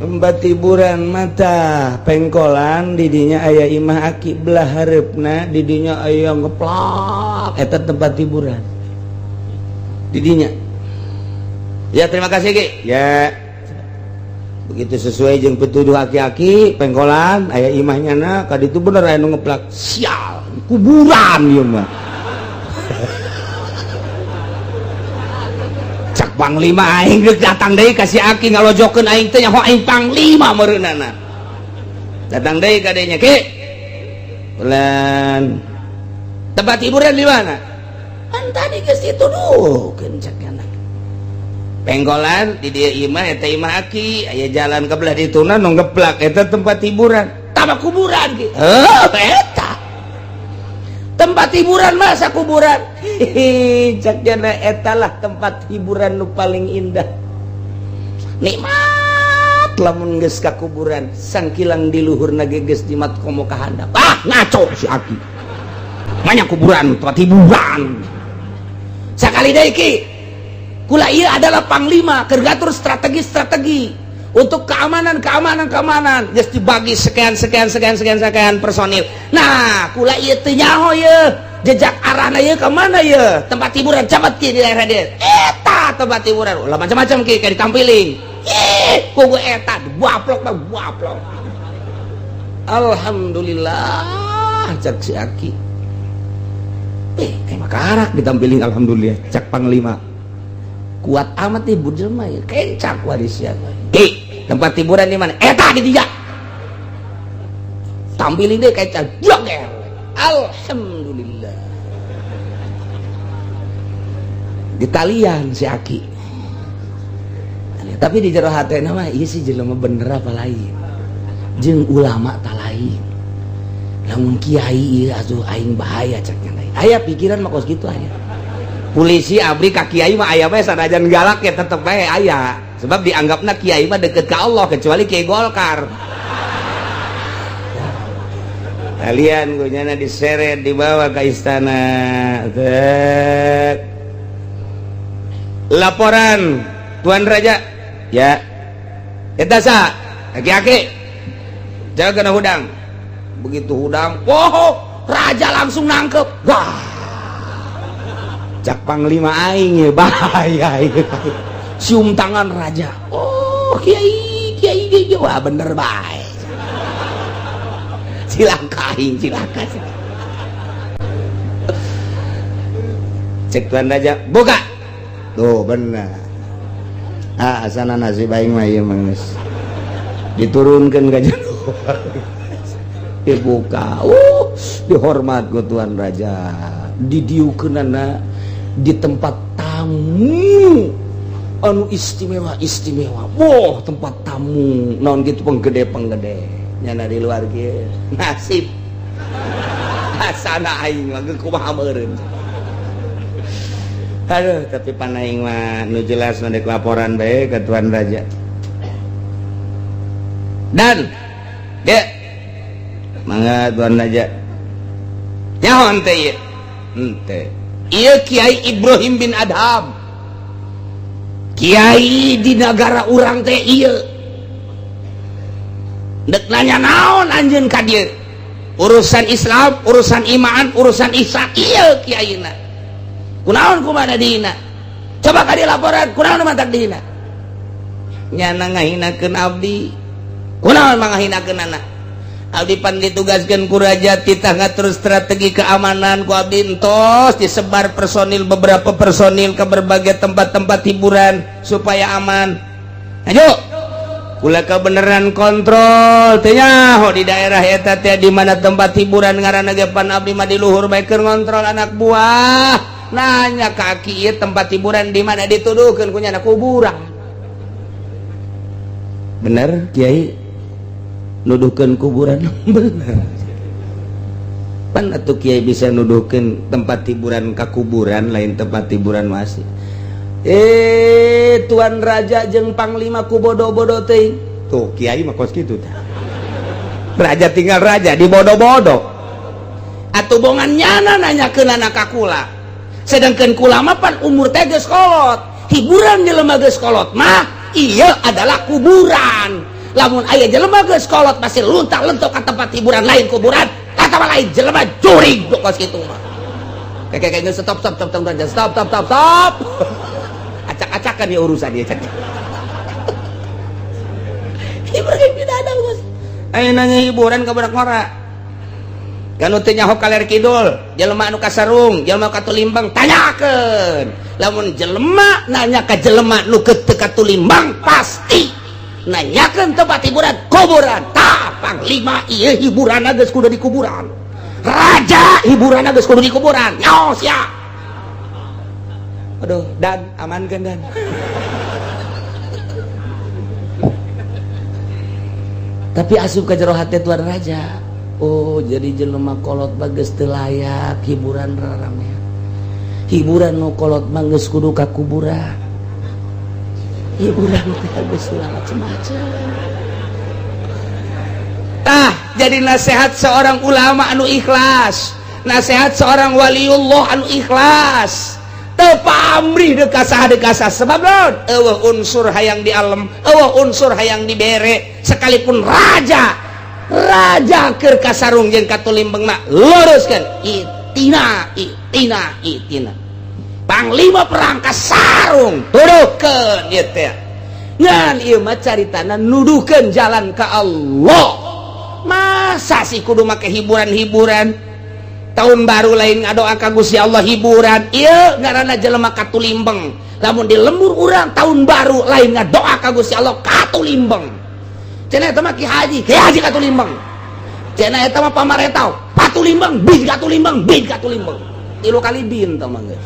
Tempat hiburan mata pengkolan didinya aya imah aki belah hareupna, didinya aya ngeplak, eta tempat hiburan didinya. Ya, terima kasih, Ki. Ya, begitu sesuai jeung pituduh aki-aki, pengkolan aya imahnya na ka ditu bener aya nu ngeplak. Sial, kuburan ieu mah. Cak panglima aing geus datang deui ka si aki ngalojokeun aing teh nyaho aing panglima meureunana. Datang deui ka dinya, Ki. Bulan tempat hiburan di mana? Kan tadi geus dituduhkeun, cak anak. Pengkolan di dieu imah, eta imah aki, aya jalan ke belah dituna nu ngeplak, eta tempat hiburan. Tama kuburan, Ki. Heuh, eta. Tempat hiburan masa kuburan. Hihi, cak jana etalah tempat hiburan nu paling indah. Nikmat lamun geus ka kuburan, sangkilang di luhurna ge geus jimat komo ka handap. Ah, ngaco si aki. Banyak kuburan, tempat hiburan. Sakali deui, Ki. Kula ieu adalah panglima keur ngatur strategi-strategi untuk keamanan, keamanan, keamanan. Geus dibagi sekian sekian sekian sekian sekian personil. Nah, kula ieu teu nyaho ieu jejak arahna ieu ka mana ieu tempat hiburan. Camat, Ki, di daerah dieu eta tempat hiburan ulah macam-macam, Ki, kayak ditampiling. Ih, kugu eta dibaplok mah baplok. Alhamdulillah, cak si aki. Eh, kayak makarak ditampiling. Alhamdulillah, cak panglima, kuat amat nih jelema ya, kencak warisian. Ki, tempat hiburan di mana? Eta di tiga tampilin deh kayak joger. Alhamdulillah, di talian si aki. Tapi di jero hati nama iya sih jelema bener apa lain jeung ulama tak lain, lamun kiai ieu atuh aing bahaya, cak nya. Aya pikiran mah kos kitu, aya polisi abri ka kiai mah aya bae, sanajan galak ya tetep bae aya, sebab dianggapna kiai mah deket ka Allah, kecuali kiai Golkar. Kalian gunyana diseret, dibawa ke istana. Tek. Laporan Tuan Raja ya, eta sa aki-aki jaga kena hudang. Begitu hudang, wow, raja langsung nangkep. Wah, cak panglima aing ya bahaya ya. Cium tangan raja. Oh, kiai, kiai, kiai, wah bener bae. Cilaka aing, cilaka. Cek tuan raja, buka. Tuh bener. Ah, asana nasib aing mah ieu mah geus. Diturunkeun ka jero. Dibuka. Dihormat ku tuan raja. Didiukeunana di tempat tamu anu istimewa istimewa. Wah, tempat tamu naon gitu, penggede penggede nyana di luar kieu nasib asana aing mah kumaha meureun. Aduh, tapi pan aing mah nu jelas nu dek laporan bae ke tuan raja. Dan ge mangga tuan raja, nyaho henteu ieu? Henteu. Ieu Kiai Ibrahim bin Adham, kiai di negara urang teh. Ieu dek nanya naon anjeun ka dieu? Urusan Islam, urusan iman, urusan ihsan. Ieu kiaina kunaon, kumaha dihina? Coba ka dieu laporan, kunaon mantak dihina? Nyana ngahinakeun abdi. Kunaon mangahinakeun anak abdi? Pan ditugaskeun ku raja titah ngatur strategi keamanan, ku abdi entos disebar personil, beberapa personil ke berbagai tempat-tempat hiburan supaya aman. Ayo kula kebenaran kontrol teh nyaho di daerah eta teh di mana tempat hiburan ngaranna ge. Pan abdi mah di luhur bae keur ngontrol anak buah. Nanya kaki ieu tempat hiburan di mana? Dituduhkeun ku nyana kuburan. Bener kiai nuduhkeun kuburan? Bener. Pan atuh kiai bisa nuduhkeun tempat hiburan ka kuburan, lain tempat hiburan masih. Eh, tuan raja jeung panglima ku bodoh-bodoh teuing. Tuh kiai mah kos kitu tah. Raja tinggal raja di bodoh-bodoh atuh bongan nyana nanyakeun anak ka kula, sedangkan kula mah pan umur teh geus kolot, hiburan jelema geus kolot mah iya adalah kuburan. Lamun aya jelema geus kolot masih luntang lentok ka tempat hiburan lain kuburan, atawa lain jelema jurig kos kitu mah. Kayak kayak stop stop stop stop stop stop stop stop. Acak-acakan ya urusan dia. Hiburan tidak ada, bos. Ayo nanya hiburan ka budak ngora. Kan teu nyaho kaler kidul, jelema anu kasarung, jelema katulimbang, tanyakeun. Lamun jelema nanya ka jelema nu teu katulimbang pasti nanyakeun tempat hiburan kuburan. Tah panglima ieu hiburan geus kudu di kuburan. Raja hiburan geus kudu di kuburan. Nyaho sia. Aduh, dan amankeun dan. Tapi asup ka jero hate tuan raja. Oh, jadi jelema kolot mah geus teu layak hiburan raramean. Hiburan nu kolot mah geus kudu ka kuburan. Hiburan teh geus macem-macem. Tah, jadi nasihat seorang ulama anu ikhlas, nasihat seorang waliullah anu ikhlas. Teu pamrih deuk ka saha deuk ka saha sebab naon? Eueuh unsur hayang di alam, eueuh unsur hayang dibere, sekalipun raja. Raja keur kasarung jeung katulimbeng mah luruskeun itina itina itina. Panglima perang kasarung tuduhkeun ieu teh. Ngan ieu mah caritana nuduhkeun jalan ka Allah. Masa sih kudu make hiburan-hiburan? Tahun baru lain ngadoa ka Gusti Allah hiburan. Ieu ngaranna jelema katulimbeng. Lamun di lembur urang tahun baru lain ngadoa ka Gusti Allah katulimbeng. Cenah eta mah ki haji katulimbeng. Cenah eta mah pamaretau, patulimbeng, bin katulimbeng, bin katulimbeng. Tilu kali bin tah mah geus.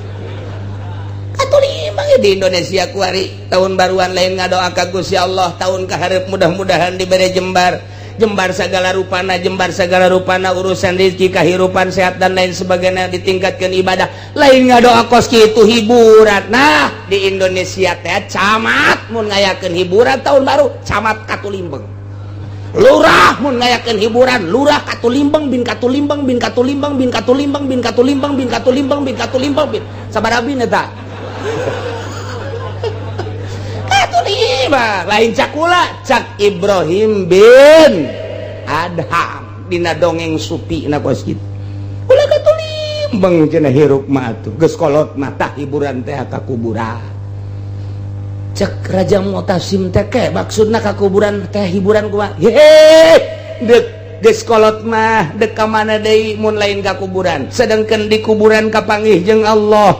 Katulimbeng di Indonesia kuari tahun baruan lain ngadoa ka Gusti Allah, tahun kaharep mudah-mudahan dibere jembar. Jembar segala rupana, jembar segala rupana urusan rezeki, kehidupan sehat dan lain sebagainya, ditingkatkan ibadah. Lain ngadoa kos kitu hiburan. Nah, di Indonesia teh camat mun ngayakeun hiburan tahun baru, camat katulimbeng. Lurah mun ngayakeun hiburan, lurah katulimbeng bin katulimbeng bin katulimbeng bin katulimbeng bin katulimbeng bin katulimbeng bin katulimbeng bin. Sabaraha bin eta? Katulimbeng, lain cakula, cak Ibrahim bin Adham dina dongeng supi na kos kitu. Ulah katulimbeng cenah hirup mah atuh, geus kolot mah tah hiburan teh ka kuburan. Cek Raja Mu'tasim teh ke maksudna ka kuburan teh hiburan kumaha? Hehe, dek geus kolot mah dek ka mana deui mun lain ka kuburan. Sedangkan di kuburan kapanggih jeung Allah,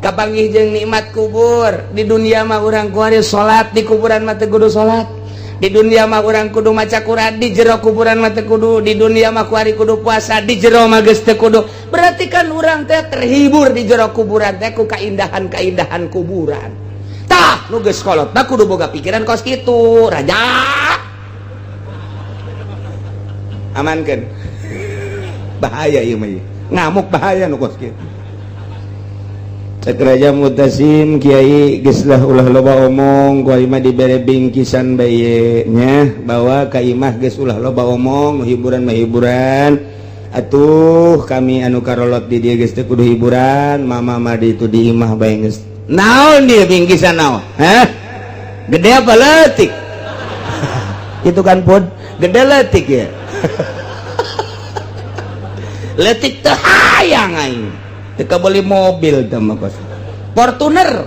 kapanggih jeung nikmat kubur. Di dunia mah urang kuari salat, di kuburan mah teu kudu salat. Di dunia mah urang kudu maca Quran, di jero kuburan mah teu kudu. Di dunia mah kuari kudu puasa, di jero mah geus teu kudu. Berarti kan urang teh terhibur di jero kuburan teh ku kaindahan-kaindahan kuburan. Tah, nu geus kolot mah kudu boga pikiran kos kitu, raja. Amankeun. Bahaya ieu mah. Ngamuk bahaya nu kos kitu. Cek Raja Mutasim kiai geus lah ulah loba omong, ku imah dibere bingkisan bae nya, bawa ka imah geus ulah loba omong, hiburan mah hiburan. Atuh kami anu karolot di dieu geus teu kudu hiburan, mama mah di itu di imah bae geus. Naon dia bingkisan naon? Hah? Gede apa leutik? Itu kan pun gede leutik ya. Leutik teu hayang aing. Teu beli mobil teh mah kos. Fortuner.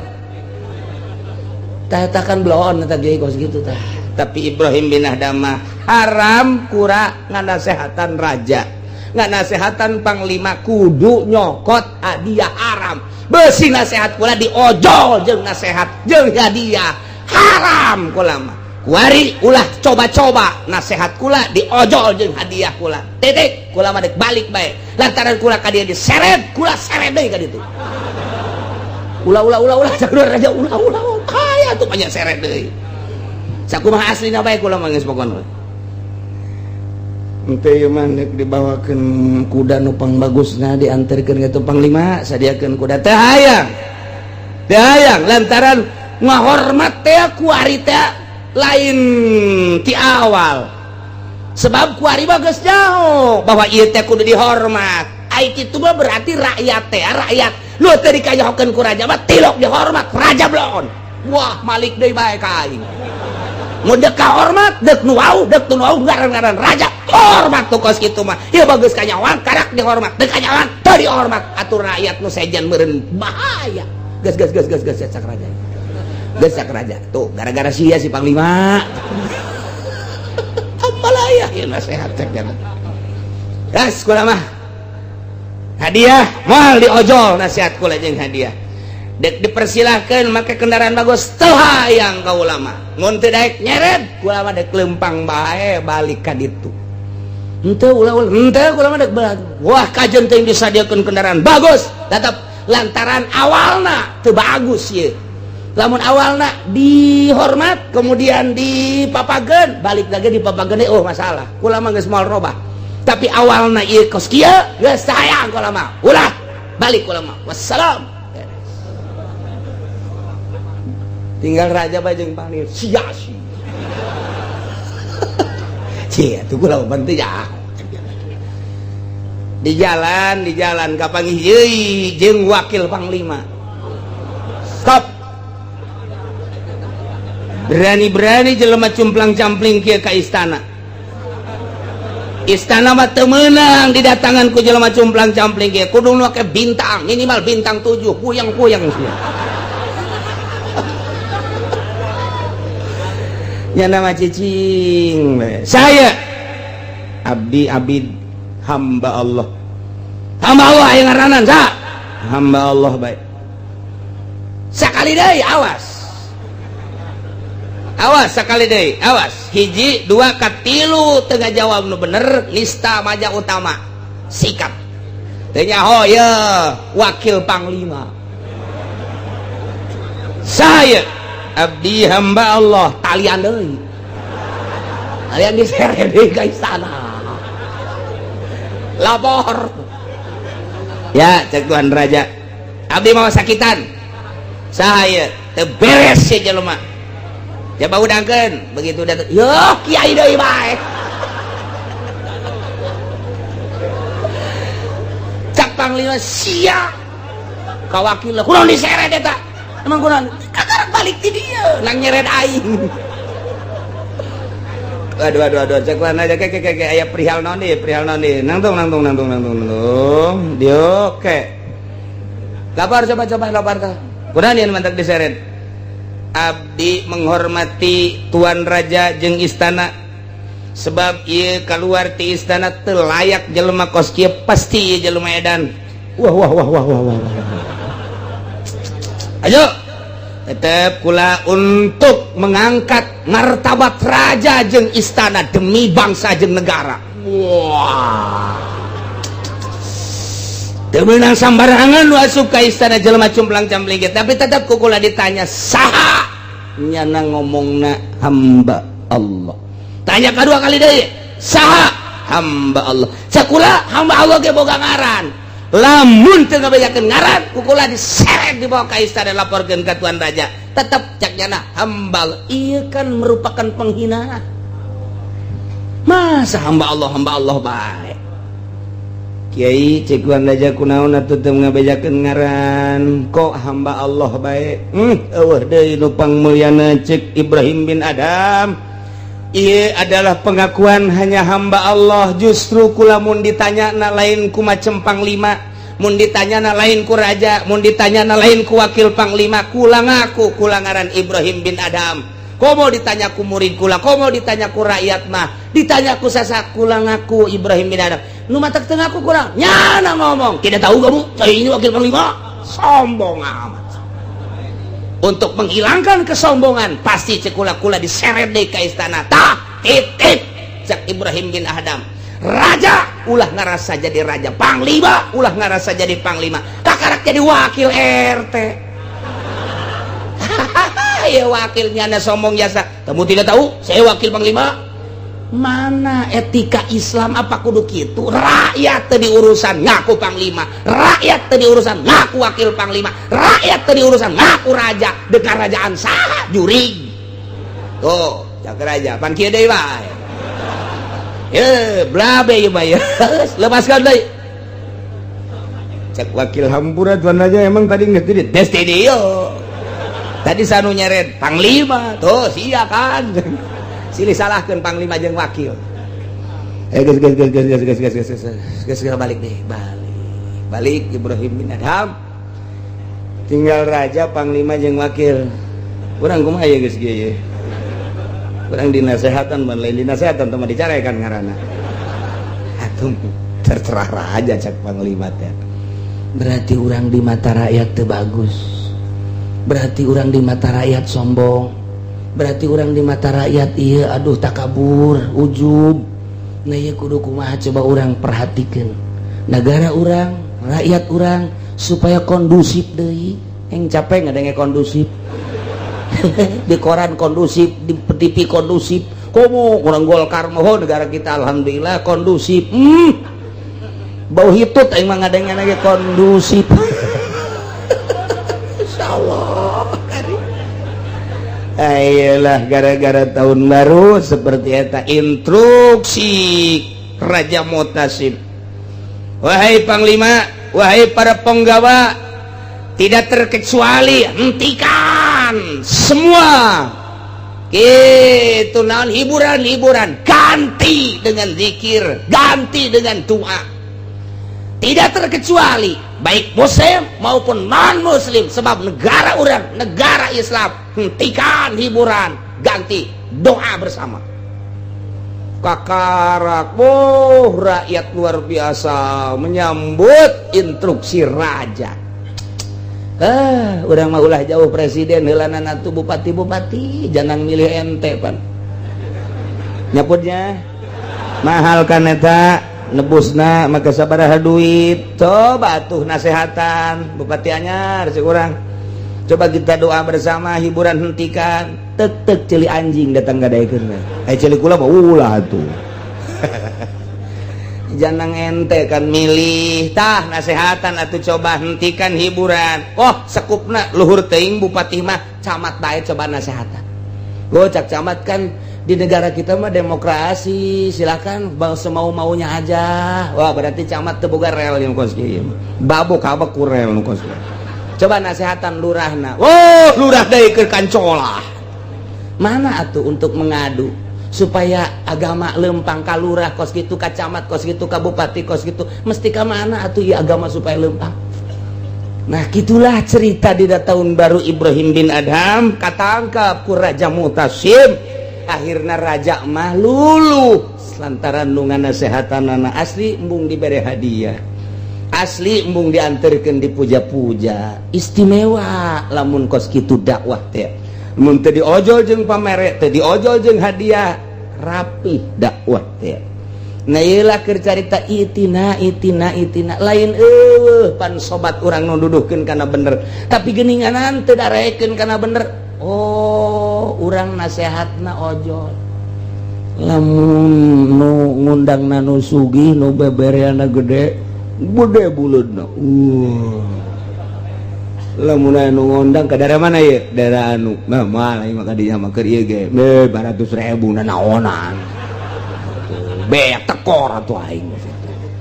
Tah eta kan bloon eta ge kos gitu tah. Tapi Ibrahim bin Adham haram kura nganasehatan raja, nganasehatan panglima kudu nyokot hadiah haram. Besi nasehat kula diojol jeung nasehat jeung hadiah haram kula mah. Kuari ulah coba-coba nasehat kula diojol jeung hadiah kula. Titik kula mah dek balik bae. Lantaran kula ka dieu diseret, kula seret deui ka ditu. Ulah ulah ulah ulah cak raja ulah ulah kaya tuh banyak seret deui. Sakumaha aslina bae kula mah geus pokona. Ente ieu mah deuk dibawakeun kuda nu pangbagusna dianterkeun ka panglima, sadiakeun kuda teh hayang. Teh hayang lantaran ngahormat teh kuari teh lain ti awal. Sebab kuari mah geus jauh bahwa ieu teh kudu dihormat. Ai kitu mah berarti rakyat teh rakyat. Nu teh dikayahokeun ku raja mah tilok dihormat, raja bloon. Wah, malik deui bae ka aing. Mun dek kahormat, dek nu wau, dek nu wau ngaran-ngaran raja. Hormat tuh kos kitu mah. Ieu bagus kanyawan, karak dihormat. Dek kanyawan teu dihormat. Atur rakyat nu sejen meureun bahaya. Geus geus geus geus geus cak raja. Geus cak raja. Tuh gara-gara sia si panglima. Amalaya ieu nasihat cek jana. Gas kula mah. Hadiah moal diojol nasihat kula jeung hadiah. Dek dipersilahkan make kendaraan bagus teu hayang ka ulama. Mun teu daek nyeret kula mah dek lempang bae balik ka ditu. Henteu ulah ulah henteu kula mah dek balik. Wah kajeun teuing disadiakeun kendaraan bagus tetep lantaran awalna teu bagus ieu. Lamun awalna dihormat kemudian dipapageun balik lagi dipapageun oh masalah. Kula mah geus moal robah. Tapi awalna ieu kos kieu geus hayang kula mah. Ulah balik kula mah. Wassalam. Tinggal raja bae jeung panglima sia si. Sia tuh kula mah teu ya. Di jalan kapanggih deui jeung wakil panglima. Stop. Berani-berani jelema cumplang-campling kieu ka istana. Istana mah teu meunang didatangan ku jelema cumplang-campling kieu. Kudu nu make bintang, minimal bintang 7, puyeng-puyeng sia. Nya nama cicing. Saya abdi abid hamba Allah. Hamba Allah aya ngaranan sa. Hamba Allah bae. Sakali deui awas. Awas sakali deui, awas. Hiji, dua, katilu teu ngajawab nu bener, nista maja utama. Sikap. Teu nyaho ye wakil panglima. Saya abdi hamba Allah talian deui. Talian diseret deui ka istana. Lapor. Ya, cek Tuan Raja. Abdi mau sakitan. Saya teu beres si jelema. Coba udangkeun, begitu datang. Yo, kiai deui bae. Cak panglima sia. Ka wakil kunaon diseret eta? Emang kunaon? Kakarak balik ti dieu, nang nyeret aing. Aduh aduh aduh, cek Tuan Raja ke ke ke aya perihal naon deui, perihal naon deui. Nangtung nangtung nangtung nangtung nangtung. Dieu ke. Lapor coba coba lapor tah. Kunaon ieu mantak diseret? Abdi menghormati Tuan Raja jeung istana sebab ieu keluar ti istana teu layak jelema kos kieu pasti ieu jelema edan. Wah wah wah wah wah wah. Ayo tetep kula untuk mengangkat martabat raja jeung istana demi bangsa jeung negara. Wah. Teu meunang sambarangan nu asup ka istana jelema cumplang-campling ge, tapi tetep ku kula ditanya saha nyana ngomongna hamba Allah. Tanya kadua kali deui, saha hamba Allah. Cakula hamba Allah ge boga ngaran. Lamun teu ngabejakeun ngaran, ku kula diseret dibawa ka istana laporkeun ka Tuan Raja. Tetep cak nyana hamba Allah. Ieu kan merupakan penghinaan. Masa hamba Allah bae. Kiai cek Tuan Raja kunaon atuh teu ngabejakeun ngaran, kok hamba Allah bae. Eueuh deui nu pangmulyana cek Ibrahim bin Adam. Ieu adalah pengakuan hanya hamba Allah. Justru kula mun ditanyana lain ku macem panglima, mun ditanyana lain ku raja, mun ditanyana lain ku wakil panglima, kula ngaku kula ngaran Ibrahim bin Adam. Komo ditanya ku murid kula, komo ditanya ku rakyat mah, ditanya ku sasa kula ngaku Ibrahim bin Adam. Nu matak teu ngaku kurang, nyana ngomong, tidak tahu kamu, saya ini wakil panglima. Sombong amat. Untuk menghilangkan kesombongan pasti cekula-kula diseret deui ka istana. Tah titip cek Ibrahim bin Adam. Raja ulah ngarasa jadi raja, panglima ulah ngarasa jadi panglima, kakarak jadi wakil RT. Ya wakilnya anda sombong jasa. Kamu tidak tahu saya wakil panglima. Mana etika Islam apa kudu kitu? Rakyat teu diurusan ngaku panglima, rakyat teu diurusan ngaku wakil panglima, rakyat teu diurusan ngaku raja. Deuk karajaan saha jurig. Tuh, cak raja pan kieu deui bae. Ye, blabe ieu mah ye. Lepaskan deui. Cak wakil hampura Tuan Raja emang tadi geus di des di dieu. Tadi sanu nyeret panglima tuh sia kan, silih salahkeun panglima jeung wakil. Eh, geus, geus, geus, geus, geus, geus, geus, geus, geus, geus, balik deh, balik, balik. Ibrahim bin Adham tinggal raja, panglima jeung wakil. Urang kumaha ya? Geus kieu ye, urang dinasehatan ban lain dinasehatan teh mah dicarekan ngaranna. Atuh terserah raja, cak panglima teh. Berarti urang di mata rakyat teu bagus, berarti urang di mata rakyat sombong, berarti urang di mata rakyat iya, aduh, takabur, ujub. Nah, iya, kudu kumaha coba urang perhatikan negara urang, rakyat urang, supaya kondusif deui. Yang capek ngadenge kondusif di koran, kondusif di TV, kondusif. Komo urang Golkar mohon negara kita alhamdulillah kondusif. Bau hitut aing mah ngadenge lagi kondusif. Insyaallah. Ayolah, gara-gara tahun baru seperti eta instruksi Raja Mutasim. Wahai panglima, wahai para penggawa, tidak terkecuali hentikan semua gitu naon hiburan-hiburan, ganti dengan zikir, ganti dengan doa. Tidak terkecuali baik muslim maupun non muslim, sebab negara urang negara Islam. Hentikan hiburan, ganti doa bersama. Kakarak, oh, rakyat luar biasa menyambut instruksi raja. Ah, urang mah ulah jauh presiden heulanan atuh bupati-bupati jangan milih ente pan nyaputnya mahal kan eta nebusna maka sabaraha duit. Coba tuh nasehatan bupati anyar si urang, coba kita doa bersama, hiburan hentikan. Tek tek ceuli anjing datang gadaikeun. Eh, ceuli kula mah ulah tuh. Jangan ente kan milih tah nasehatan atau coba hentikan hiburan. Oh, sekupna luhur teuing bupati mah, camat bae coba nasehatan. Go cak camat, kan di negara kita mah demokrasi, silakan bang semau maunya aja. Wah, berarti camat teu boga rel yang kos kieu, babuk kabak ku rel nu kos. Coba nasehatan lurahna. Oh, lurah deui keur kancolah. Mana atuh untuk mengadu supaya agama lempang ka lurah kos gitu, ka camat kos gitu, ka bupati kos gitu, mesti ka mana atuh ya agama supaya lempang? Nah, gitulah cerita di tahun baru Ibrahim bin Adham katangkap ku Raja Mutasim. Akhirnya raja mah luluh lantaran nu nganasehatan anak asli embung diberi hadiah, asli embung diantarkan, dipuja-puja istimewa. Lamun kos kitu dakwah teh, mun teu diojol jeung pamere, teu diojol jeung hadiah, rapih dakwah teh. Nah, ieulah keur carita itina itina itina lain eueuh pan sobat urang nu duduhkeun kana bener, tapi geuninganan teu darekeun kana bener. Oh, urang nasehatna ojol. Lamun nu ngundangna nu sugih, nu bebereana gede gede buleudna. Lamun aya nu ngondang ke daerah mana ya, daerah anu, nah, mahal ieu mah ka dinya mah keur ieu ge 200.000 nanaonan beak tekor atuh aing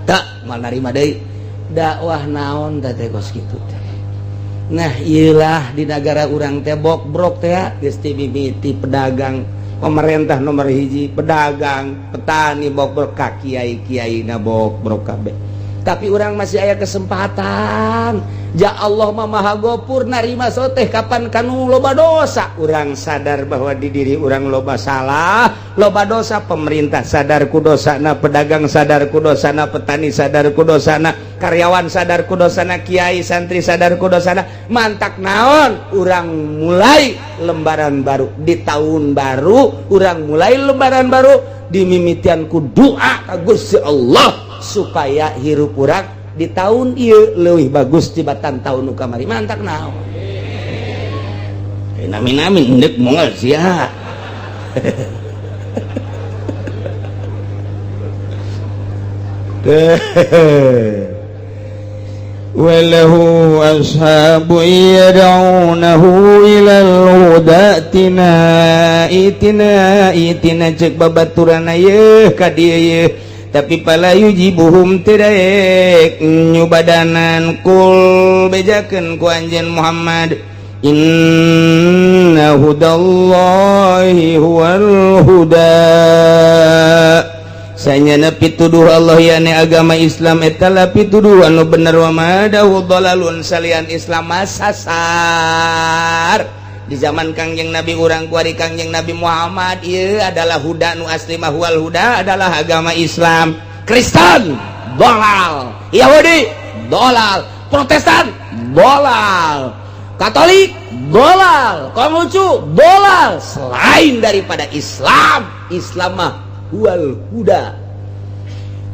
tak mal narima deui dakwah naon teh teh kos kitu teh. Nah, ieulah di negara urang teh bokbrok teh geus ti mimiti pedagang, pemerintah nomor hiji pedagang, petani bokbrok, ka kiai-kiai na bokbrok kabeh. Tapi urang masih aya kesempatan. Ja Allah mah Maha Gopur, narima soteh kapan kanu loba dosa. Urang sadar bahwa di diri urang loba salah, loba dosa. Pemerintah sadar ku dosana, pedagang sadar ku dosana, petani sadar ku dosana, karyawan sadar ku dosana, kiai santri sadar ku dosana. Mantak naon, urang mulai lembaran baru di tahun baru. Urang mulai lembaran baru dimimitian ku doa ka Gusti Allah supaya hirup urang di tahun ieu leuwih bagus tibatan tahun nu kamari. Mantak naon? Eh, nami-nami endek moal sia. وله أصحاب يدعونه إلى الهدى ائتنا ائتنا ائتنا cek babaturan ye ka dieu ye, tapi fala yujibuhum teu daek nyubadanan. Kul, bejakeun ku anjeun Muhammad. Inna hudallahi huwal huda. Sanyana pituduh Allah, yakni agama Islam, eta lah pituduh anu bener. Wa ma adahu dhalalun, salian Islam sasar. Di zaman Kangjeng Nabi urang kuari, Kangjeng Nabi Muhammad, ieu adalah huda nu asli mah. Huwal huda adalah agama Islam. Kristen dolal, Yahudi dolal, Protestan dolal, Katolik dolal, Konghucu dolal, selain daripada Islam. Islam mah huwal huda.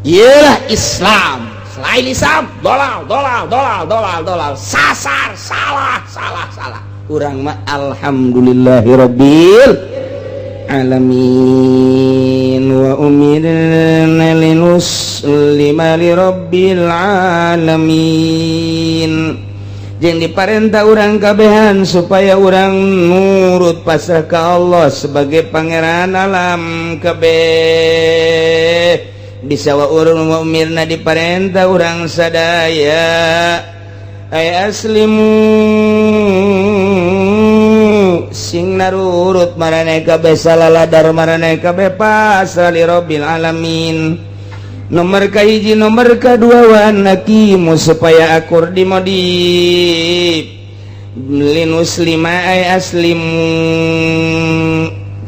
Iyalah Islam. Selain Islam dolal, dolal, dolal, dolal, dolal, sasar, salah, salah, salah. Urang mah alhamdulillahirabbil alamin. Wa umirna linuslima lirabbil alamin, jeung diparentah urang kabehan supaya urang nurut pasrah ka Allah sebagai pangeran alam kabeh. Bisa wa urang wa umirna, diparentah urang sadaya, ay aslimu, sing narurut maraneh kabeh, salaladar maraneh kabeh, pasrah li rabbil alamin. Nomor kahiji. Nomor kedua, wa aqimu, supaya akur di modif linuslima ay aslimu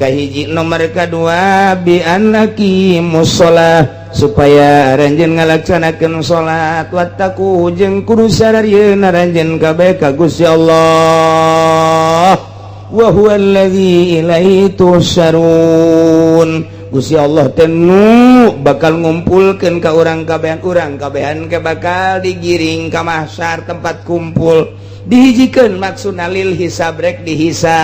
kahiji. Nomor kedua, bi an aqimus shalah, supaya aranjeun ngalaksanakeun salat. Wattaqu, jeung kudu sadarieun aranjeun kabeh ka Gusti Allah. Wa huwa allazi ilaihi tuhsyarun. Gusti Allah teh nu bakal ngumpulkeun ka urang kabehan. Urang kabehan ke bakal digiring ka mahsyar, tempat kumpul, dihijikeun, maksudna lil hisab, rek dihisab.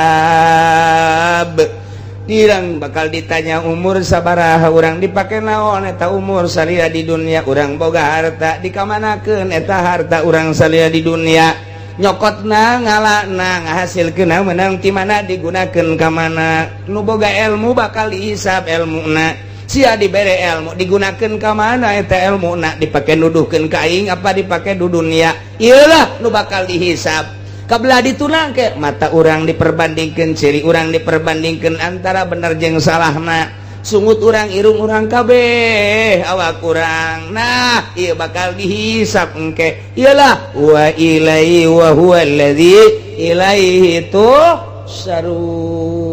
Dirang bakal ditanya umur sabaraha urang, dipake naon eta umur salila di dunia, urang boga harta dikamanakeun eta harta urang salila di dunia, nyokotna, ngalana, ngahasilkeun menang ti mana, digunakeun ka mana. Nu boga ilmu bakal dihisab ilmuna. Sia dibere ilmu, digunakeun ka mana eta ilmuna, dipake nuduhkeun ka aing apa dipake di dunia? Iyalah nu bakal dihisab. Kabelah ditunang ke mata urang diperbandingkan, ciri urang diperbandingkan antara bener jeung salahna, sungut urang, irung urang, kabeh awak urang. Nah, ieu bakal dihisab engke. Iyalah wa ilaihi wa huwa allazi ilaihi tuhsyarun.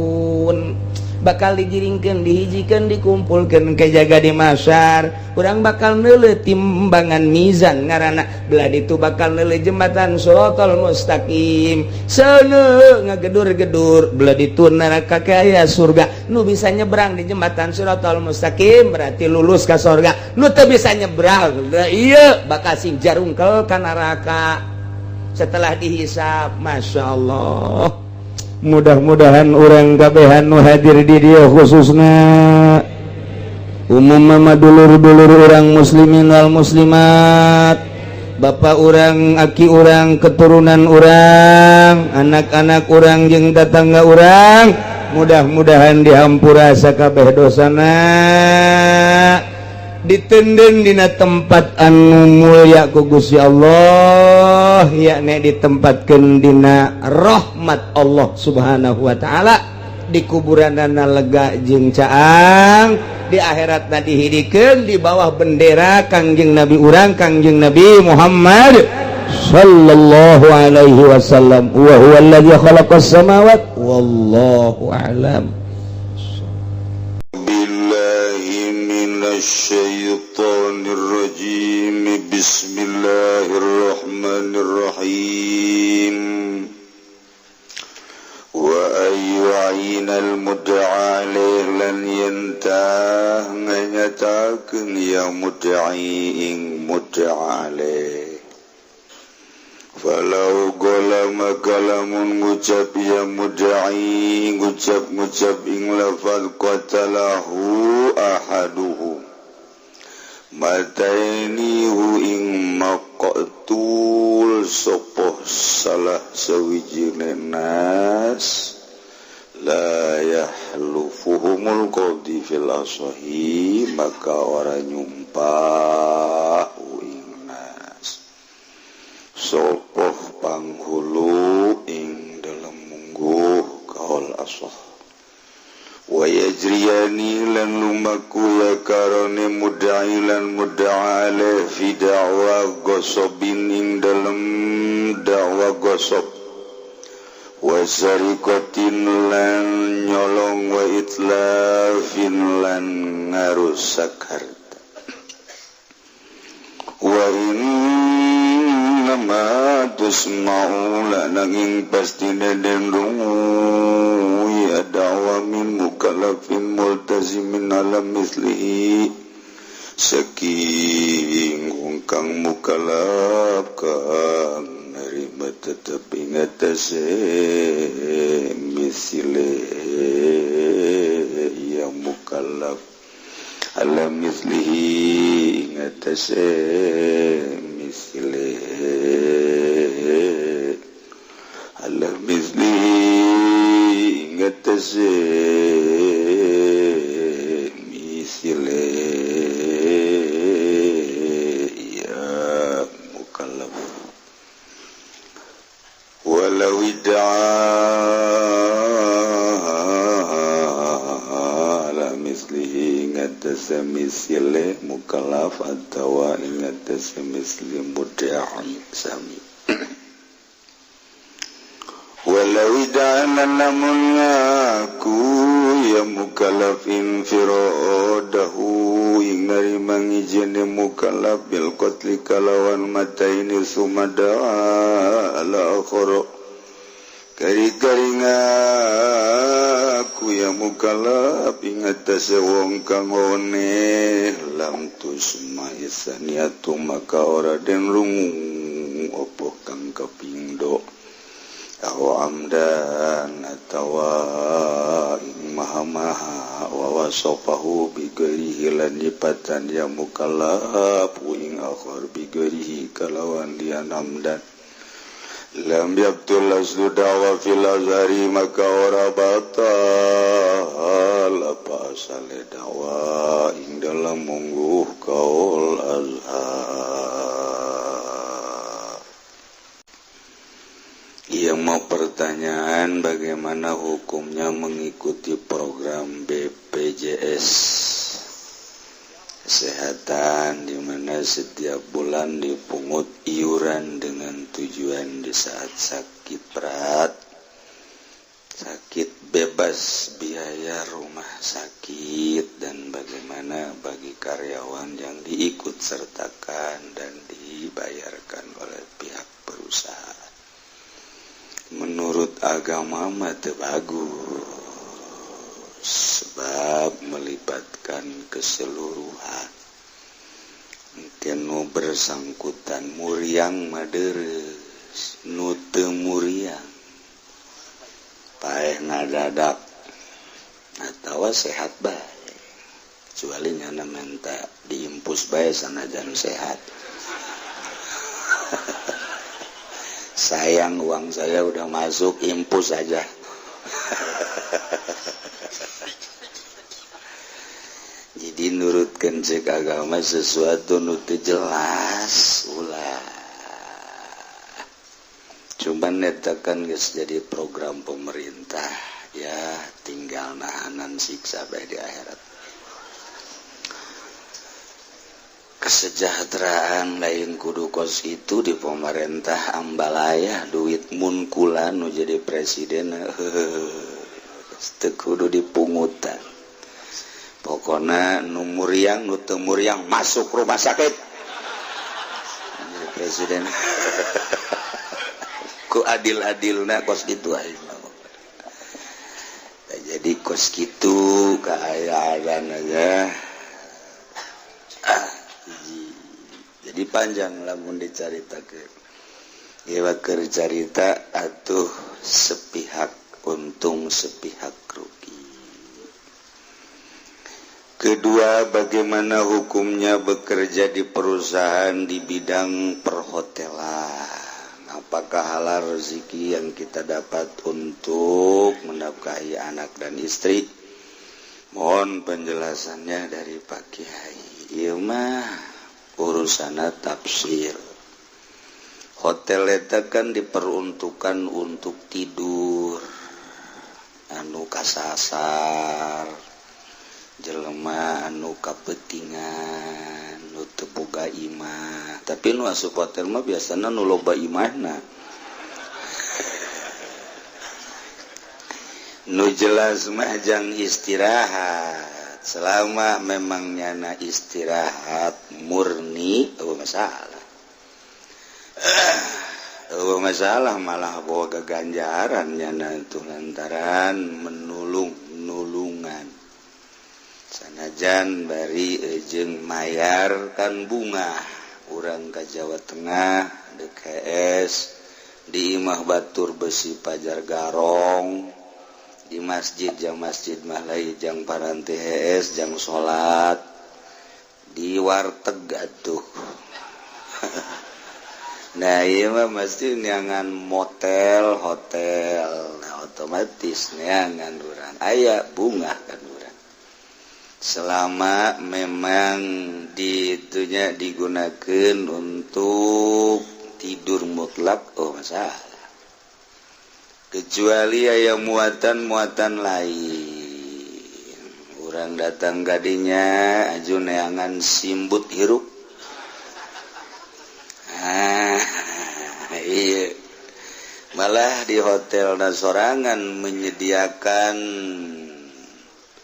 Bakal digiringkeun, dihijikeun, dikumpulkeun ke jaga di mahsyar. Urang bakal neuleuh timbangan, mizan ngaranna. Belah ditu bakal neuleuh jembatan Shiratal Mustaqim, seuneu ngagedur-gedur. Belah ditu neraka, aya surga. Nu bisa nyebrang di jembatan Shiratal Mustaqim berarti lulus ka surga. Nu teu bisa nyebrang, ieu bakal sing jarungkel ka neraka setelah dihisab. Masya Allah, mudah-mudahan urang kabehan nu hadir di dieu, khususna umum mama, dulur-dulur urang muslimin wal muslimat, bapak urang, aki urang, keturunan urang, anak-anak urang jeung tetangga urang, mudah-mudahan dihampura sakabeh dosana, ditenden dina tempat anu mulia ku Gusti Allah, yakni ditempatkeun dina rahmat Allah Subhanahu wa taala, di kuburanana lega jeung caang, di akhiratna dihidikeun di bawah bendera Kangjeng Nabi urang, Kangjeng Nabi Muhammad sallallahu alaihi wasallam. Wa huwa alladzi khalaqas samawati, wallahu a'lam. بالله من الشيطان الرجيم. بسم الله الرحمن الرحيم. وأن يعين المدعى عليه, lan yentah nganyatakeun ya mudda'i ing mudda'a alaih. Falau qala, maka lamun ngucap ya mudda'i, ngucap-ngucap ing lafaz qatalahu ahaduhu mataini hu ing maqtul sopoh salah sawijine nas, la yahlufuhumul qadi fil asahi, maka ora nyumpah ing nas sopoh panghulu ing. alaih fi da'wa ghosobin ing dalem da'wa ghosob wa sariqatin lan nyolong wa itlafin lan ngarusak harta wa innama tusma'u lananging pastine den rungu ya da'wa min mukallafin multazimin ala mislihi saking kang mukallaf kang nerima tetep ing atase misile ya mukallaf ala mislihi ing atase misile ala mislihi ing atase misile walau id'a ala mislihi ngatasa misile mukallaf atawa ngatasa misli mudda'i sami walau id'a namun ngaku ya mukallafin firadahu ing narima ngijene mukallaf bil qatli kalawan mataini sumada ala akhara kari-kari ngaku ya mukallaf ing atase wong kang one lam tusma isaniatu maka ora den rungu apa kang kapindho aw amdan atawa ing maha-maha wa wasafahu bi ghairihi lan nyipatan ya mukallaf ing akhar bi ghairihi kalawan liyan amdan lam yabtul aslu da'wa fil azhari maka ora batal apa asale da'wa ing dalam mungguh kaul azhar. Yang mau pertanyaan bagaimana hukumnya mengikuti program BPJS Kesehatan di mana setiap bulan dipungut iuran dengan tujuan di saat sakit berat, sakit bebas biaya rumah sakit, dan bagaimana bagi karyawan yang diikut sertakan dan dibayarkan oleh pihak perusahaan. Menurut agama mah teu bagus sebab melibatkan keseluruhan. Mungkin nu bersangkutan muriang mah dereus, nu teu muriang paeh ngadadak atawa sehat bae. Kecuali nyana menta diimpus bae sanajan sehat. Sayang uang saya udah masuk, impus aja. Jadi nurutkan cek agama sesuatu nu teu jelas ulah. Cuman eta kan geus jadi program pemerintah ya, tinggal nahanan siksa bae di akhirat. Kesejahteraan lain kudu kos itu di pemerintah ambalaya duit munkula nu jadi presiden teu kudu dipungutan. Pokona nu muriang nu teu muriang masuk rumah sakit jadi presiden. Ku adil-adilna kos kitu aing. Jadi kos kitu kaayaan aja. Jadi panjang lamun dicaritakeun. Ieu keur carita atuh sepihak untung sepihak rugi. Kedua, bagaimana hukumnya bekerja di perusahaan di bidang perhotelan? Apakah halal rezeki yang kita dapat untuk menafkahi anak dan istri? Mohon penjelasannya dari Pak Kiai. Ieu mah urusanna tafsir. Hotel eta kan diperuntukkan untuk tidur, anu kasasar, jelema anu kapetingan, Nu teu boga imah, tapi nu asup hotel mah biasana nu loba imahna. Nu jelas mah jang istirahat. Selama memang nyana istirahat murni eueuh masalah. Eueuh masalah malah boga ganjaran nyana itu lantaran menulung nulungan. Sanajan bari jeung mayar kan bunga urang ka Jawa Tengah DKS di Imah Batur Besi Pajar Garong di masjid jang masjid mah jang paranti HS jang salat di warteg atuh. Nah ieu mah mesti neangan motel hotel, nah otomatis neangan urang aya bunga kan urang selama memang ditunya digunakan untuk tidur mutlak, oh masalah. Kecuali aya muatan-muatan lain, urang datang kadinya aju neangan simbut hirup. Ah, iya. Malah di hotel sorangan menyediakan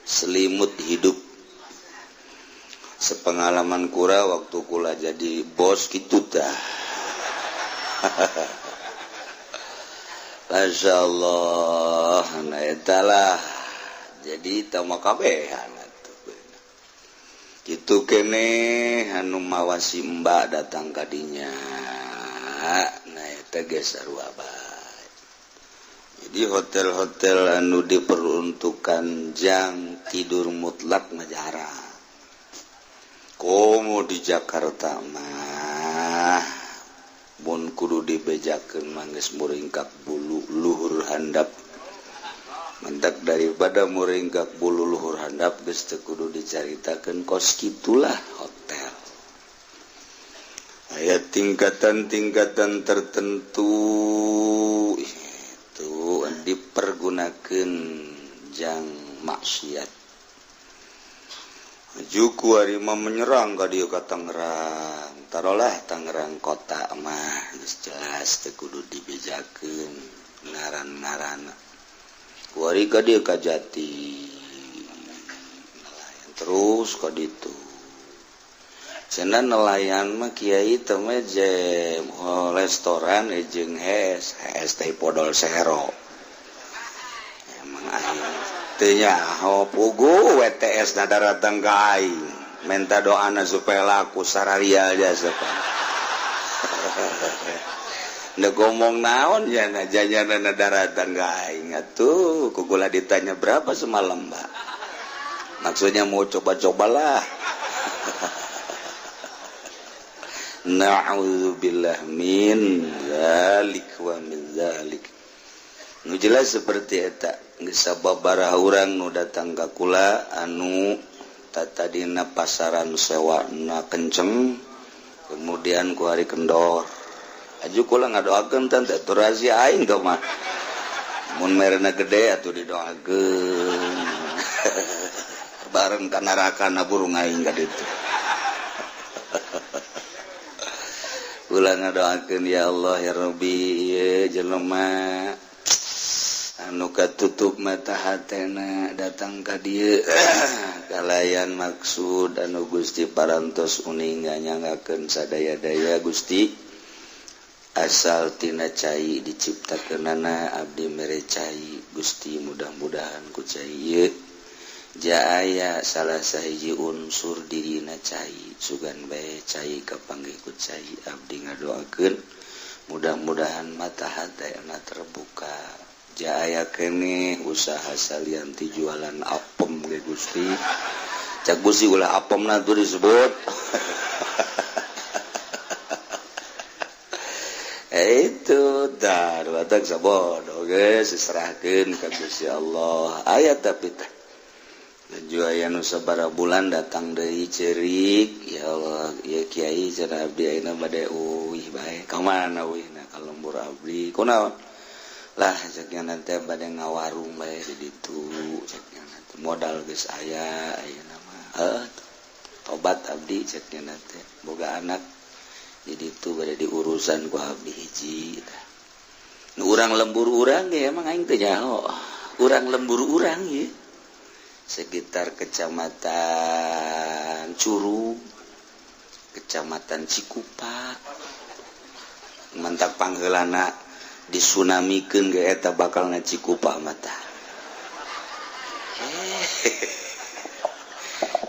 selimut hidup. Sepengalaman kura waktu kula jadi bos gitu dah. Masya Allah, nah etalah jadi tama kabehan atuh. Kitu keneh anu mawa simba datang kadinya, nah eta geus sarua bae. Jadi hotel-hotel anu diperuntukkan jang tidur mutlak mah jarang. Komo di Jakarta mah mun kudu dibejakeun mah geus muringkak bulu luhur handap. Mentak daripada muringkak bulu luhur handap geus teu kudu dicaritakeun kos kitulah hotel. Aya tingkatan-tingkatan tertentu itu dipergunakeun jang maksiat. Juku ari mah menyerang ka dieu ka Tangerang. Tarolah Tangerang kota mah geus jelas teu kudu dibejakeun ngaran-ngaranna. Kuari ka dieu ka Jati. Nelayan terus ka ditu. Cenah nelayan mah kiai teh mah jeung restoran jeung hes, hes teh podol sero. Emang aing teu nyaho pugu WTS na daratang ka aing. Minta doana supaya laku sararia jasa. Ndek ngomong naon ya na janyana na daratang ka aing atuh kugula ditanya berapa semalam, Mbak. Maksudnya mau coba-cobalah. Na'udzubillah min zalik wa min zalik. Nu jelas seperti eta geus sababaraha urang nu datang ka kula anu tatadina pasaran sewana kenceng kemudian ku hari kendor. Aju kula ngadoakeun teh teh rahasia aing teh mah. Mun merena gede atuh didoakeun. Bareng ka neraka na burung aing ka ditu. Kula ngadoakeun ya Allah ya Rabbi ieu jelema anu katutup mata hatena datang ka dieu kalayan maksud anu Gusti parantos uninga nyanggakeun sadaya-daya Gusti asal tina cai diciptakeunana abdi mere cai Gusti mudah-mudahan ku cai ieu jaaya salah sahiji unsur dirina cai sugan bae cai kapanggih ku cai abdi ngadoakeun mudah-mudahan mata hatena terbuka. Jaya kene usaha salianti jualan apem ge Gusti. Cak Gusti ulah apemna tuh disebut. Itu dar batak sabodo geus diserahkeun ka Gusti Allah. Aya tapi teh laju aya nu sabaraha bulan datang deui ceurik, ya Allah, ya kiai cenah abdi ayeuna bade uih bae. Ka mana uihna ka lembur abdi? Kunaon? Lah ceknya nanti bade ngawarung bae di ditu ceknya nanti modal geus aya ayeuna mah heuh. Tobat abdi ceknya teh boga anak. Jadi itu bade diurusan ku abdi hiji tah. Nu urang lembur urang ge emang aing teh nyaho. Urang lembur urang ye. Sekitar Kecamatan Curug, Kecamatan Cikupa. Mantap pangheulana disunamikeun ge eta bakal na Cikupa mah tah.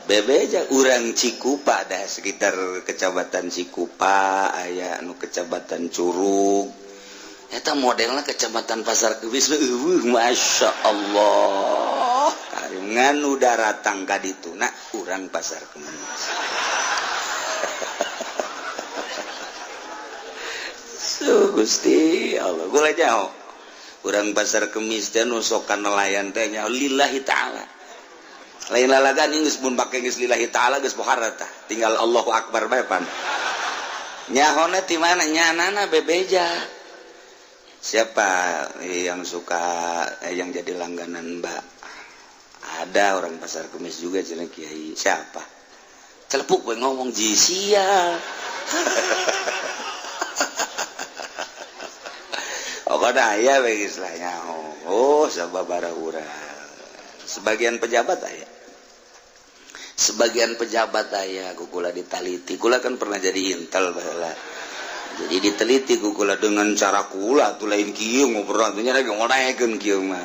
Bebeja urang Cikupa dah sekitar Kecamatan Cikupa aya anu Kecamatan Curug eta modelna Kecamatan Pasar Kemis eueuh Masya Allah karingan nu daratang ka dituna urang Pasar Kemis. Suh Gusti Allah gula jauh urang Pasar Kemis teh nu sokan nelayan teh nya lillahi ta'ala. Lain lalagan geus mun pake geus lillahi ta'ala geus pohara tah tinggal Allahu akbar bae pan nyahona ti mana nyanana bebeja siapa yang suka yang jadi langganan Mbak ada orang Pasar Kemis juga cenah kiai siapa celepuk we ngomong jisia. Pokona aya we geus lah nyaho oh sababaraha urang sebagian pejabat aya. Sebagian pejabat aya kukula ditaliti. Kula kan pernah jadi intel baheula. Jadi diteliti kukula dengan cara kula tuh lain kieu ngobrol nya lagi ngonaekeun kieu mah.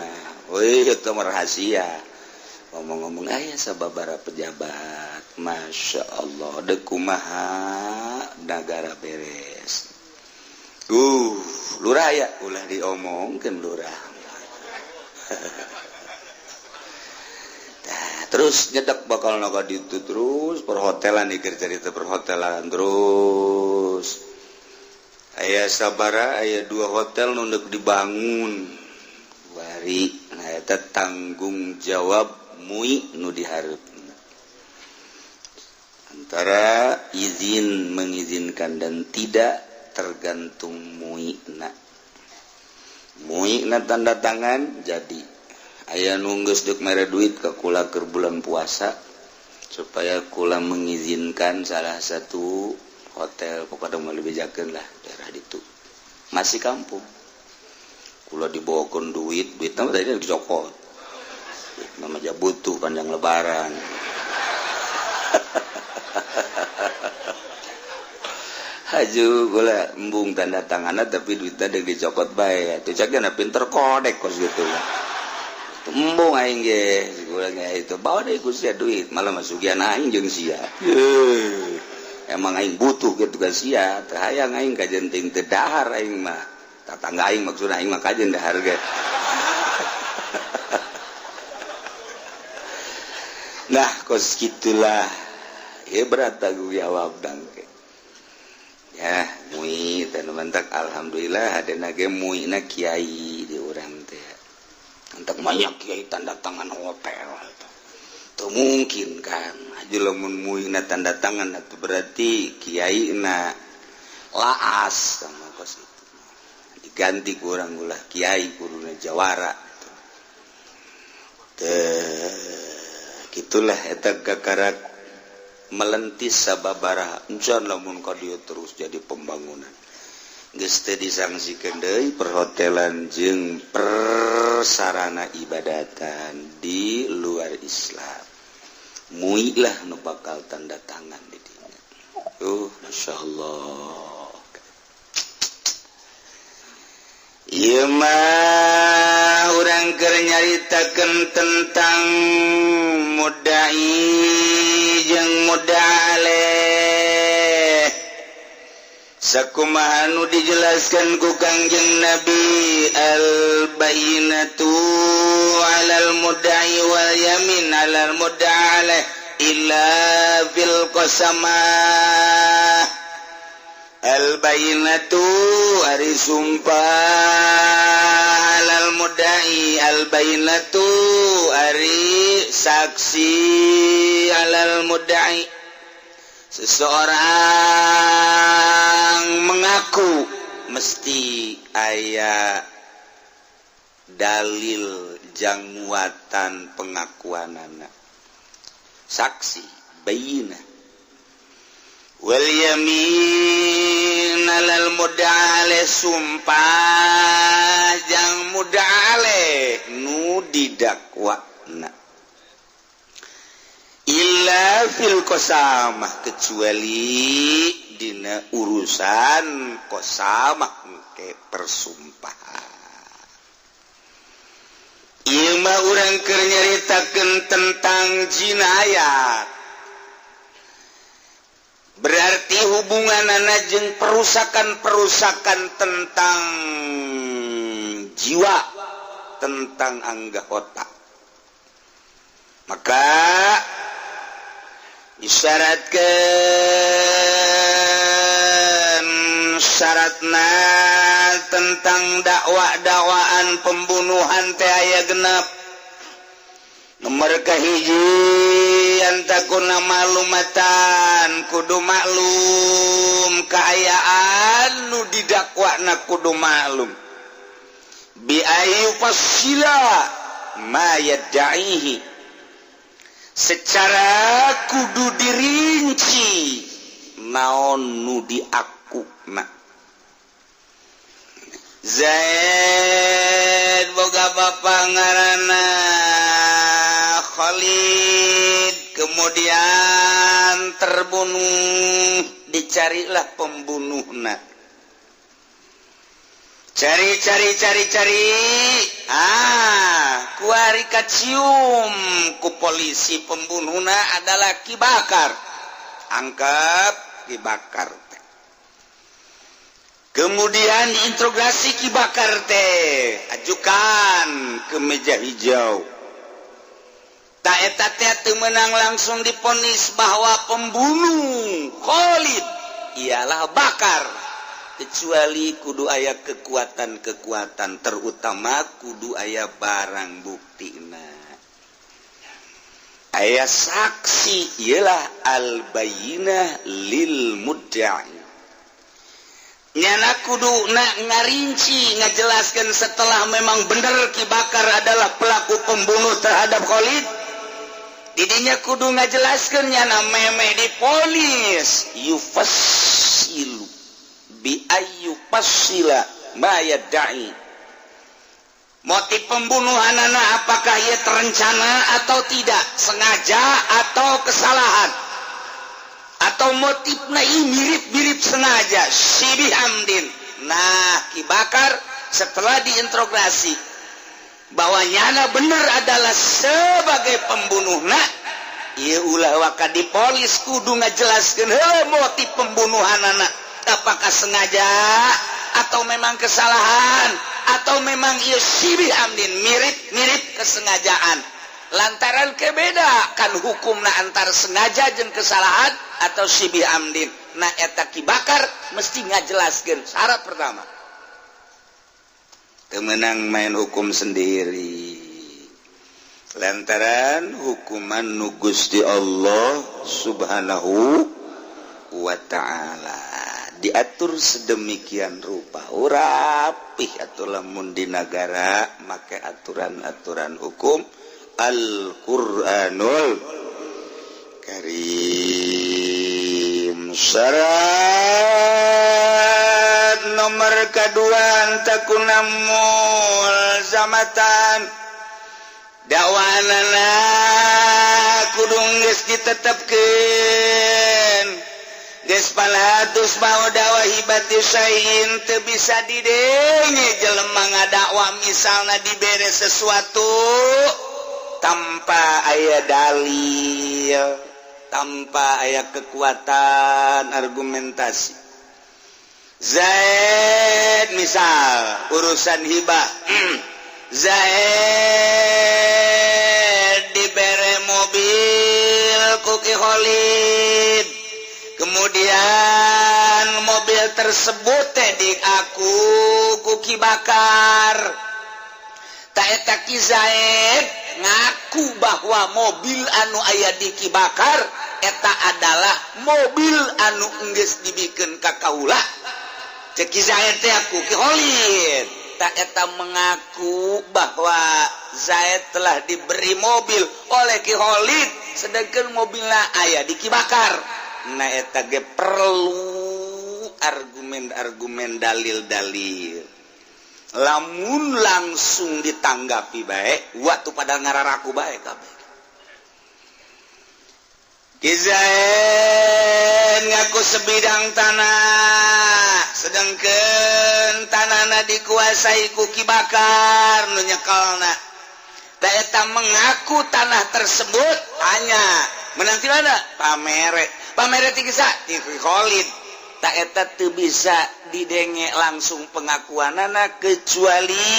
Weuh eta mah rahasia. Ngomong-ngomong aya sababaraha pejabat. Masya Allah deuk kumaha nagara beres. Lurah aya ulah diomongkeun lurah. Terus nyedek bakal naga ditu terus perhotelan dikir cerita perhotelan terus aya sabara aya dua hotel nu deuk dibangun bari nah eta tanggung jawab MUI nu dihareup antara izin mengizinkan dan tidak tergantung MUI na MUI na tanda tangan jadi aya nu geus deuk mere duit ka kula keur bulan puasa supaya kula mengizinkan salah satu hotel pokokna mah dibejakeun lah daerah ditu masih kampung kula dibawakeun duit duitna mah tadi dicokot duit mah aja butuh panjang lebaran. Haju kula embung tanda tanganna tapi duitna deuk dicokot bae atuh cak geuna pinter kodek kos gitu. Embung aing ge kula ge itu bawa deui ku sia duit malah masugian aing jeung sia. Emang aing butuh kitu ka sia teu hayang aing kajen ting teu dahar aing mah. Tatangga aing maksudna aing mah kajen dahar ge. Nah kos kitulah hebat tanggung jawab dangke. Ya MUI teh nu mantak alhamdulillah adena ge MUI na kiai di urang teh. Entek banyak kiai tanda tangan hotel itu mungkin kan aja lamun MUI na tanda tangan itu berarti kiai na laas sama kos itu diganti kurang ulah kiai kuruna jawara teh gitulah eta kakarak melentis sababaraha encan lamun ka dieu terus jadi pembangunan geus teu disangsikeun deui perhotelan jeung persarana ibadatan di luar Islam. MUI lah nu bakal tanda tangan di dinya. Masya Allah. Ieu mah urang keur nyaritakeun tentang mudai jeung mudaleh. Sakumaha nu dijelaskan ku Kangjeng Nabi al bayyinatu alal mudda'i wal yamin alal mudda'a alaih illa fil qasamah. Al bayyinatu ari sumpah alal mudda'i al bayyinatu ari saksi alal mudda'i. Seseorang mengaku mesti aya dalil jang muatan pengakuanana. Saksi bayinah. Wal yamin alal mudda'a alaih, sumpah jang mudda'a alaih nu didakwana, illa fil qasamah, kecuali dina urusan qasamah ke persumpahan. Ieu mah urang keur nyaritakeun tentang jinayat, berarti hubunganana jeung perusakan-perusakan tentang jiwa, tentang angga otak. Maka disyaratkan syaratna tentang dakwa-dakwaan pembunuhan teh aya genep. Nomor kahiji, an takuna ma'lumatan, kudu maklum kaayaan nu didakwana, kudu maklum bi ayyufassila ma yadda'ihi, secara kudu dirinci naon nu diakuna. Zaid boga bapa ngaranna Khalid, kemudian terbunuh. Dicarilah pembunuhna, cari, cari, cari, cari. Ah, kuari kacium ku polisi pembunuhna adalah Ki Bakar. Angkap Ki Bakar teh, kemudian diinterogasi Ki Bakar teh, ajukan ke meja hijau. Tak eta teh teu meunang langsung divonis bahwa pembunuh Khalid ialah Bakar, kecuali kudu aya kekuatan-kekuatan, terutama kudu aya barang bukti, aya saksi, ialah al-bayyinah lil mudda'i. Nyana kudu na ngarinci, ngajelaskan setelah memang bener Ki Bakar adalah pelaku pembunuh terhadap Khalid. Didinya kudu ngajelaskan nyana meme divonis yufassilu bi ayyufassila ma yadda'i, motif pembunuhan anak, apakah ia terencana atau tidak, sengaja atau kesalahan, atau motifnya mirip-mirip sengaja, syibih amdin. Nah, Ki Bakar setelah diinterogasi bahwa nyana bener adalah sebagai pembunuh, nah ieu ulah waka divonis, kudu ngajelaskeun heuh motif pembunuhan anak, apakah sengaja atau memang kesalahan atau memang ieu syibih amdin, mirip-mirip kesengajaan, lantaran kebeda kan hukumna antar sengaja jeung kesalahan atau syibih amdin. Nah, eta Ki Bakar mesti ngajelaskeun, syarat pertama. Teu meunang main hukum sendiri, lantaran hukuman nu Gusti Allah Subhanahu wa ta'ala diatur sedemikian rupa rapih atau lamun di negara make aturan-aturan hukum Al-Qur'anul Karim. Syarat nomor kedua, an takuna mulzamatan, dakwaanana kudu geus ditetepkeun, geus palatus mau dakwa hibati syai'in teu bisa didenge jelema ngadakwa misalna dibere sesuatu tanpa aya dalil, tanpa aya kekuatan argumentasi. Zaid misal urusan hibah, Zaid dibere mobil ku Ki Khalid, kemudian mobil tersebut teh diaku ku Ki Bakar. Tak eta Ki Zaid ngaku bahwa mobil anu aya di Ki Bakar eta adalah mobil anu enggeus dibikeun ka kaula. Cek Ki Zaid teh aku Ki Khalid. Tak eta mengaku bahwa Zaid telah diberi mobil oleh Ki Khalid, sedangkan mobilnya aya di Ki Bakar. Nah, eta ge perlu argumen-argumen, dalil-dalil. Lamun langsung ditanggapi baik, waktu pada ngararaku baik kabeh. Ki Zaid ngaku sebidang tanah, sedangkan tanahna dikuasai ku Ki Bakar nu nyekelna. Eta mengaku tanah tersebut hanya menang di mana? Pamere. Pamere ti saha? Ti Khalid. Tah, eta teu bisa didenge langsung pengakuanana, kecuali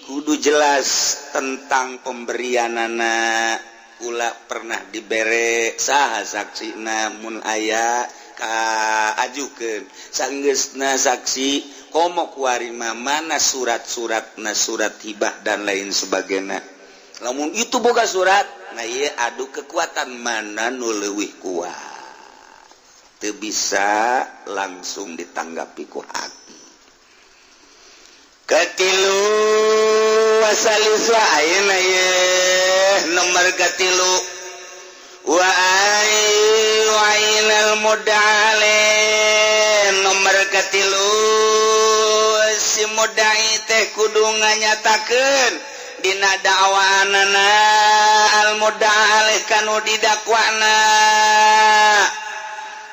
kudu jelas tentang pemberianana. Kula pernah dibere saha saksina? Mun aya ka ajukeun sanggeusna saksi. Komo kuari mah mana surat-suratna, surat hibah dan lain sebagainya. Lamun itu boga surat, nah ieu adu kekuatan mana nu leuwih kuat. Teu bisa langsung ditanggapi ku hati. Katilu, wasaliswa ayeuna ye nomor katilu, wa ainal mudale. Nomor katilu, si mudai teh kudu nganyatakeun dina dakwaanana al mudaleh kanu didakwana.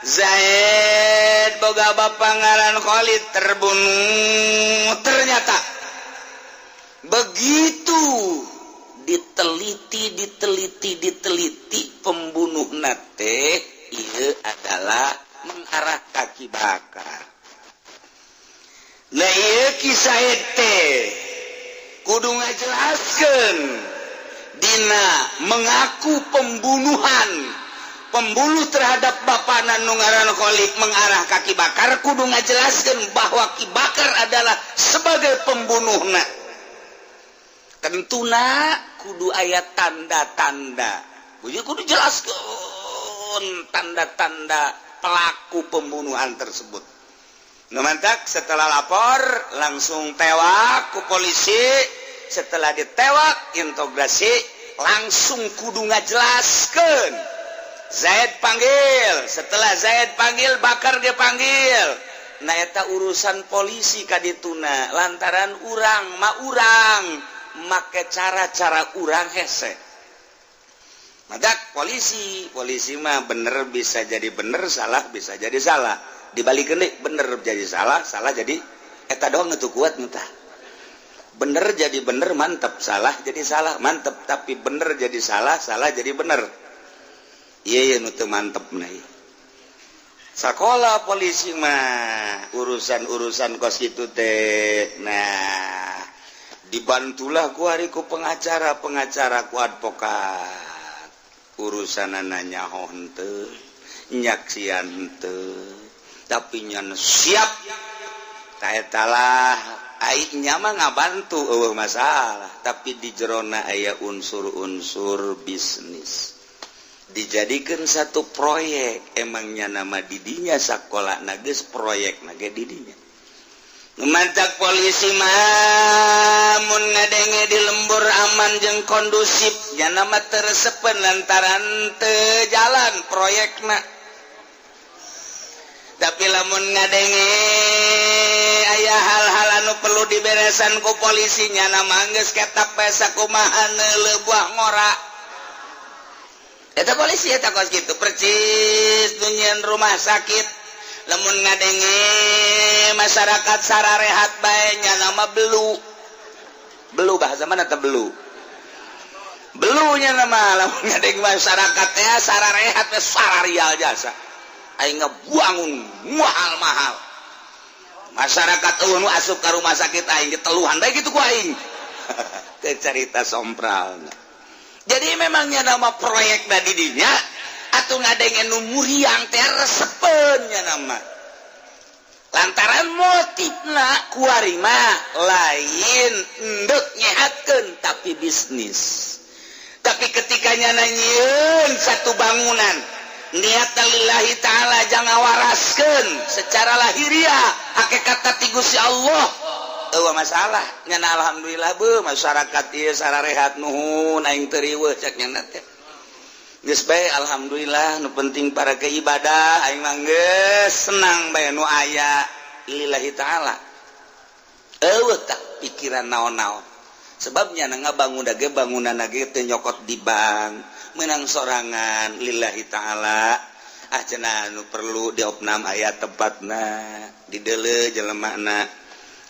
Zaid boga bapa ngaran Khalid terbunuh. Ternyata begitu diteliti, diteliti, diteliti, pembunuh teh ieu adalah mengarah ka Ki Bakar. Nah, ieu kisah teh kudu ngajelaskeun dina mengaku pembunuhan, pembunuh terhadap bapana nu ngaran Khalid mengarah ka Ki Bakar, kudu ngajelaskan bahwa Ki Bakar adalah sebagai pembunuhna. Tentuna kudu aya tanda-tanda, kudu jelaskan tanda-tanda pelaku pembunuhan tersebut. Nu mantak setelah lapor langsung tewak ku polisi. Setelah ditewak, interogasi, langsung kudu ngajelaskan. Zaid panggil, setelah Zaid panggil, Bakar dia panggil. Nah, eta urusan polisi kadituna, lantaran urang ma urang make cara-cara urang hese. Madak polisi, polisi mah bener bisa jadi bener, salah bisa jadi salah. Dibalikin deh, bener jadi salah, salah jadi eta doang itu kuat entah. Bener jadi bener mantep, salah jadi salah mantep, tapi bener jadi salah, salah jadi bener. Iya, iya, nu mantep nih. Sekolah polisi mah urusan-urusan kos itu teh. Nah, dibantulah ku hari ku pengacara, pengacara ku advokat. Urusan nanya henteu, nyaksian henteu, tapi nyan siap. Talah aingnya mah ngabantu euweuh masalah, tapi di jerona aya unsur-unsur bisnis, dijadikan satu proyek. Emangnya nama didinya sekolah nages proyek nage didinya. Mantak polisi mah mun ngadenge di lembur aman jeung kondusif, nya nama teresepen lantaran teu jalan proyekna. Tapi lamun ngadenge aya hal-hal anu perlu diberesan ku polisinya, nama geus ketap pesa kumaha buah ngora eta polisi. Eta kos gitu percis nu rumah sakit. Lamun ngadenge masyarakat sararehat bae, nya nama belu belu, bahasa mana teh, belu belunya nama. Lamun ngadenge masyarakat ya sararehat we, sararial jasa aing ngebuangun mahal mahal masyarakat eueuh nu asup ka rumah sakit, aing diteluhan bae gitu ku aing teh carita sompral. Jadi memangnya nama proyek didinya atau ngadenge nu muriang teh resepeun nya nama, lantaran motifna kuari mah lain endek nyehatkeun, tapi bisnis. Tapi ketika nyieun satu bangunan niat lillahi ta'ala, jangan waraskeun secara lahiriah, hakikat ti Gusti Allah, euweuh masalah nyana. Alhamdulillah be masyarakat ieu sararehat, nuhun, aing teu riweuh cek nyana teh. Geus bae, alhamdulillah. Nu penting para keibadah. Aing mah geus senang bae nu aya lillahi ta'ala. Eueuh tak pikiran naon-naon. Sebabnya na ngabangun ge, bangunan ge teu nyokot di bank, menang sorangan lillahi ta'ala. Ah, cenah nu perlu diopnam aya tempatna, dideuleu jelemana.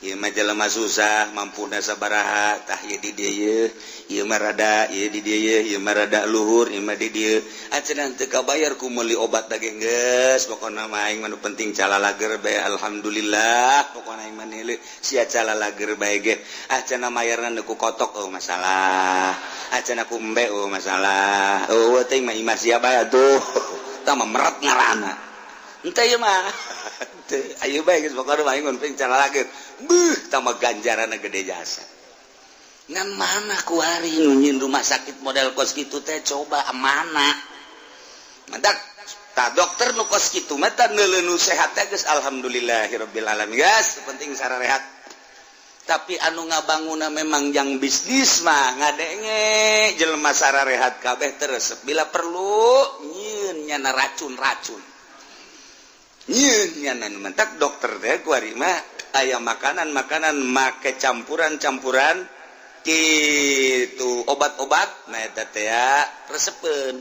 Ieu mah jelema susah, mampuna sabaraha, tah ieu di dieu yeuh, ieu mah rada ieu di dieu yeuh, ieu mah rada luhur, ieu mah di dieu. Ah, cenah teu kabayar ku meuli obat da ge. Geus, pokona mah aing mah nu penting calalager bae, alhamdulillah. Pokona aing mah nilai sia calalager bae ge. Ah, cenah mayarna ku kotok, oh masalah. Ah, cenah ku embe, oh masalah. Oh, teh mah imah sia bae atuh. Tah mah meret ngaranna. Henteu ieu mah. Teu, ayo bae geus, pokona mah aing mun penting calalager. Beuh, tambah ganjaran gede jasa. Ngan mana kuari nu nyieun rumah sakit model kos kitu teh, coba mana? Mantak tah dokter nu kos kitu mah tah neuleuh nu sehat teh geus alhamdulillahirabbil alamin, geus penting sararehat. Tapi anu ngabangunna memang yang bisnis mah ngadenge jelema sararehat kabeh terus bila perlu nyieun nyana racun-racun. Nyieun nyana nu mantak dokter teh kuari mah aya makanan-makanan make campuran-campuran gitu, obat-obat. Nah, eta teh ya resepeun,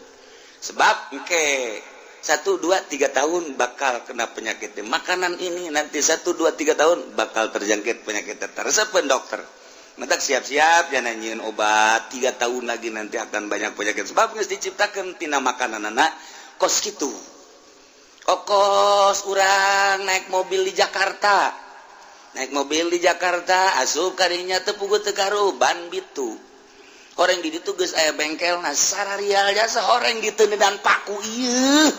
sebab engke 1, 2, 3 tahun bakal kena penyakit makanan ini, nanti 1, 2, 3 tahun bakal terjangkit penyakit. Resepeun dokter. Mentak siap-siap jangan nyieun obat 3 tahun lagi nanti akan banyak penyakit, sebab geus diciptakan tina makanan anak kos kitu. Okos urang naik mobil di Jakarta, naik mobil di Jakarta asup kadinya teu puguh teu ban bitu orang di ditu geus aya bengkel. Nah, sararial jasa orang gitu dan paku ieu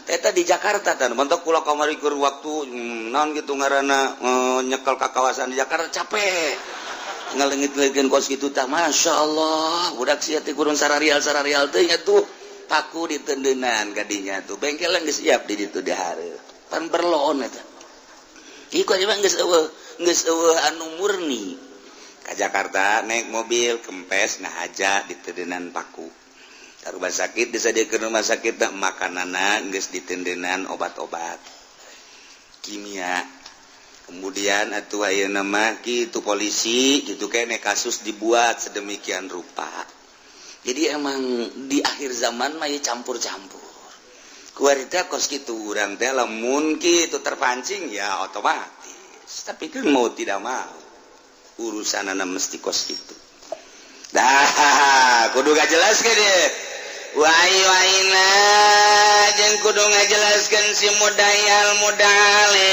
eta di Jakarta. Tan mentok kula kamari keur waktu naon gitu ngaranna, nyekel ka kawasan di Jakarta, capek ngalengit-lengitkeun kos kitu tah. Masya Allah, budak sia teh kurang sararial sararial teh nya tuh paku ditendenan kadinya tuh, bengkel geus siap di ditu dihareup pan berloon eta. Iku aja mah geus eueuh, geus eueuh anu murni. Ka Jakarta naik mobil kempes, nah aja ditendenan paku. Ka rumah sakit, disadiakeun rumah sakit teh makananna geus ditendenan obat-obat kimia. Kemudian atuh ayeuna mah kitu polisi gitu kene kasus dibuat sedemikian rupa. Jadi emang di akhir zaman mah campur-campur. Kuari teh kos kitu urang teh lamun kitu terpancing ya otomatis. Tapi kan mau tidak mau urusanana mesti kos kitu. Dah kudu ngajelaskeun ieu. Wai waina jeung kudu ngajelaskeun si mudayal mudale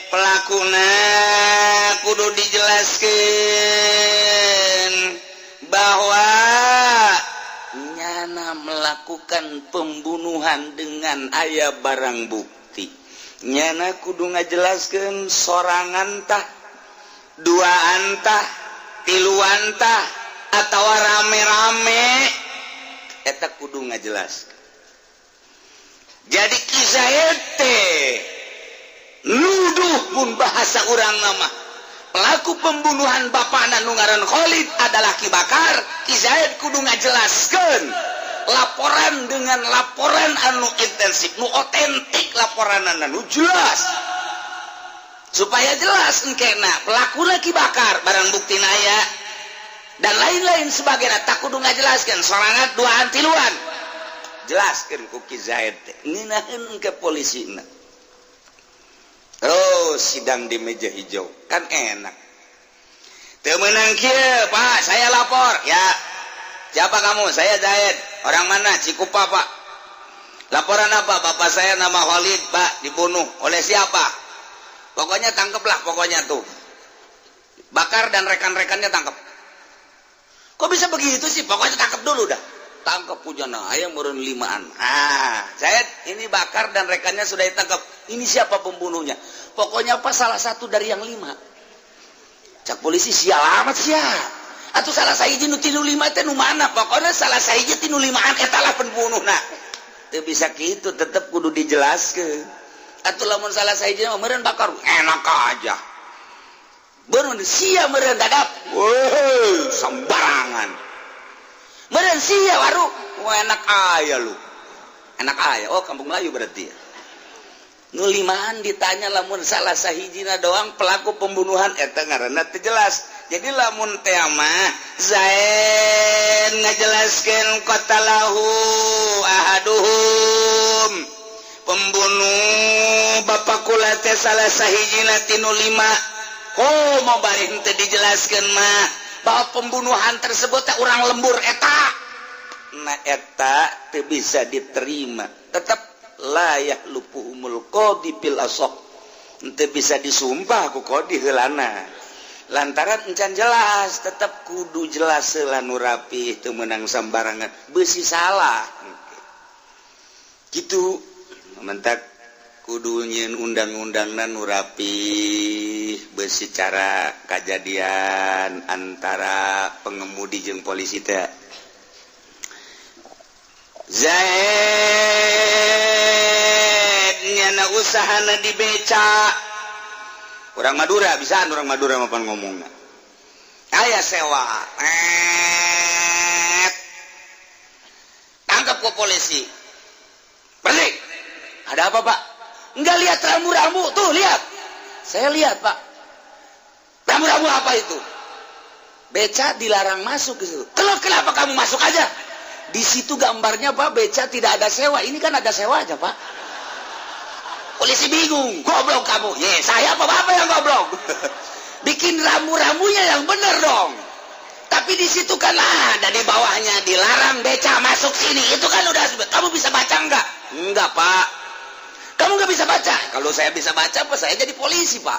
pelakuna, kudu dijelaskeun bahwa nyana melakukan pembunuhan dengan aya barang bukti. Nyana kudu ngajelaskeun sorangan tah, duaan tah, tiluan tah, atau rame-rame, eta kudu ngajelaskeun. Jadi kisah teh nuduh pun bahasa urang nama pelaku pembunuhan bapakna nu ngaran Khalid adalah Ki Bakar. Ki Zaid kudu ngajelaskeun laporan dengan laporan anu intensif, nu otentik, laporan anu jelas, supaya jelas engkena pelaku Ki Bakar, barang bukti naya dan lain-lain sebagainya. Tak kudu ngajelaskeun sorangan, duaan, tiluan, jelaskan ku Ki Zaid teh ngeunaheun ke polisi. Terus sidang di meja hijau kan enak. Teu meunang kieu, Pak, saya lapor ya. Siapa kamu? Saya Zaid. Orang mana? Cikupa, Pak. Laporan apa? Bapak saya nama Khalid, Pak, dibunuh oleh siapa? Pokoknya tangkeplah, pokoknya tuh Bakar dan rekan-rekannya tangkep. Kok bisa begitu sih? Pokoknya tangkep dulu dah. Tangkep pujana ayam meureun limaan. Ah, Zaid, ini Bakar dan rekannya sudah ditangkap. Ini siapa pembunuhnya? Pokoknya apa, salah satu dari yang lima. Cak polisi, sial amat sia. Atau salah sahiji nu tinu lima teh nu mana? Pokoknya salah sahiji tinu limaan eta lah pembunuhna. Teu bisa kitu, tetep kudu dijelaskeun. Atuh lamun salah sahiji mah meureun Bakar, enak aja. Beureun sia, meureun dadap. Woi, sembarangan. Meureun sia waru. Wah, enak aya lu. Enak aya. Oh, kampung Melayu berarti ya. Nu limaan ditanya lamun salah sahijina doang pelaku pembunuhan eta ngaranna teu jelas. Jadi lamun teh mah Zaid ngajelaskeun qatalahu ahaduhum pembunuh bapak kula teh salah sahijina tinu lima. Oh, mau bari henteu dijelaskeun mah bahwa pembunuhan tersebut teh urang lembur eta. Nah eta teu bisa diterima. Tetap la yahlufuhumul qadhi fil asah. Henteu bisa disumpah ku qadhi heulana. Lantaran encan jelas, tetap kudu jelas heula nu rapi teu meunang sambarangan. Beusi salah. Gitu. Mentak kudu nyieun undang-undangna nu rapi beusi cara kajadian antara pengemudi jeung polisi teh. Zaid nyana usahana di beca. Orang Madura bisa orang Madura mapan ngomongna. Aya sewa. Tangkap ku polisi. Berhenti. Ada apa, Pak? Enggak lihat rambu-rambu tuh, lihat. Saya lihat, Pak. Rambu-rambu apa itu? Beca dilarang masuk ke situ. Kalau kenapa kamu masuk aja? Di situ gambarnya, Pak, beca tidak ada sewa. Ini kan ada sewa aja, Pak. Polisi bingung, goblok kamu. Ye, saya apa bapak yang goblok? Bikin rambu-rambunya yang bener dong. Tapi di situ kan ada di bawahnya dilarang beca masuk sini. Itu kan udah, kamu bisa baca enggak? Enggak, Pak. Kamu nggak bisa baca? Kalau saya bisa baca, apa saya jadi polisi, Pak?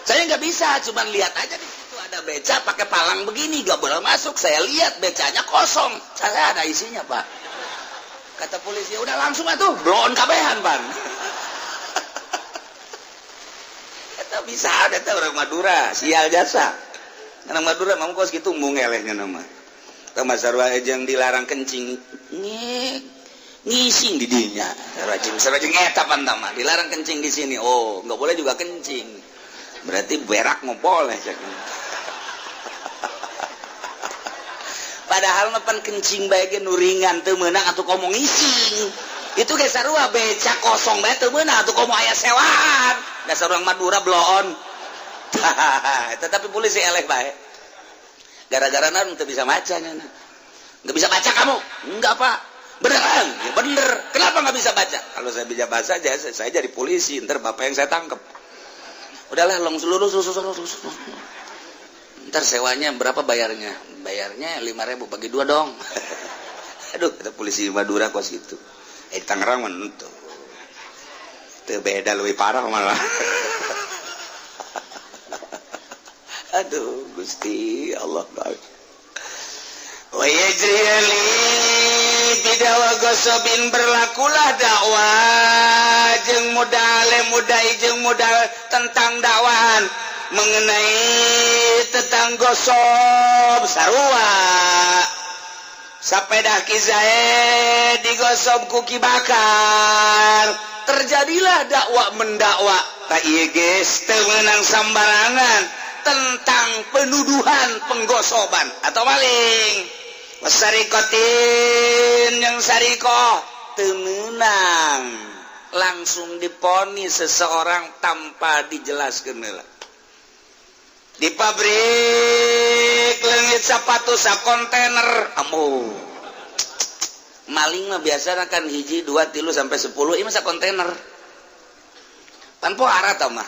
Saya nggak bisa, cuman lihat aja di situ ada beca pakai palang begini, nggak boleh masuk. Saya lihat becanya kosong, saya ada isinya, Pak. Kata polisi, udah langsung atuh, bloon kabehan, Pan. Eta bisa ada tuh orang Madura, sial jasa. Orang Madura mau kos gitu mung elehnya nama. Tama sarua jeung dilarang kencing, ngising di dinya. Sarua jeung eta pan tama, dilarang kencing di sini. Oh, nggak boleh juga kencing. Berarti berak mau boleh. Padahal mah pan kencing bae ge nu ringan teu meunang atuh komo ngising. Itu ge sarua beca kosong bae teu meunang atuh komo aya sewaan. Dasar urang Madura bloon. Tetapi polisi eleh bae. Gara-gara naon teu bisa maca nya. Nggak bisa baca kamu? Enggak, Pak. Beneran? Ya bener. Kenapa nggak bisa baca? Kalau saya bisa baca aja, saya jadi polisi. Ntar bapak yang saya tangkep. Udahlah, long seluruh, seluruh. Ntar sewanya berapa bayarnya? Bayarnya 5.000 bagi 2 dong. Aduh, kata polisi Madura kos gitu. Tangerang mah henteu. Teu beda, lebih parah malah. Aduh, Gusti Allah. Wa yajri bidawa gosobin, berlakulah dakwah jeung modal mudai jeung modal tentang dakwaan mengenai tentang gosob sarua sepeda Ki Zaid digosob ku Ki Bakar, terjadilah dakwah mendakwa. Tak ieu geus teu meunang sambarangan tentang penuduhan penggosoban atau maling. Wasarikotin yang sariko teu meunang langsung diponis seseorang tanpa dijelaskeun heula. Di pabrik leungit sepatu sa kontainer, amu maling mah biasana kan 1, 2, 3 sampai 10, ieu mah sa kontainer. Pan pohara tah mah.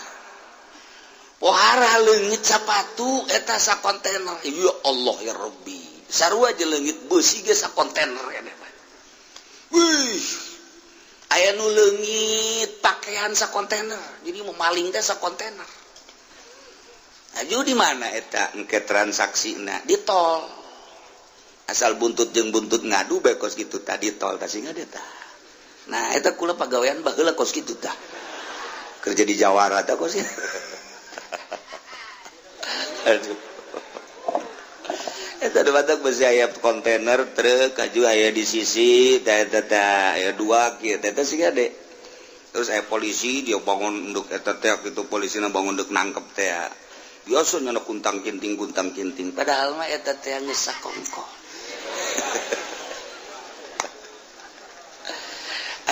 Pohara leungit sepatu eta sa kontainer. Ya Allah ya Rabbi. Sarua aja leungit beusi ge sa kontainer eta mah. Wih. Aya nu leungit pakaian sa kontainer. Jadi mau maling teh sa kontainer. Aju di mana eta engke transaksina di tol. Asal buntut jeung buntut ngadu bae kos kitu tadi tol tah sing tah. Nah eta kula pagawean baheula kos kitu tah. Kerja di Jawara tah kos kitu. Aduh. Eta batak besi aya kontainer truk aju aya di sisi tah eta tah aya dua kieu teh teh sing gede. Terus aya polisi dia bangun nduk eta teh kitu polisina bangun nduk nangkep teh. Biasa nyana kuntang kinting padahal mah eta teh geus sakongko.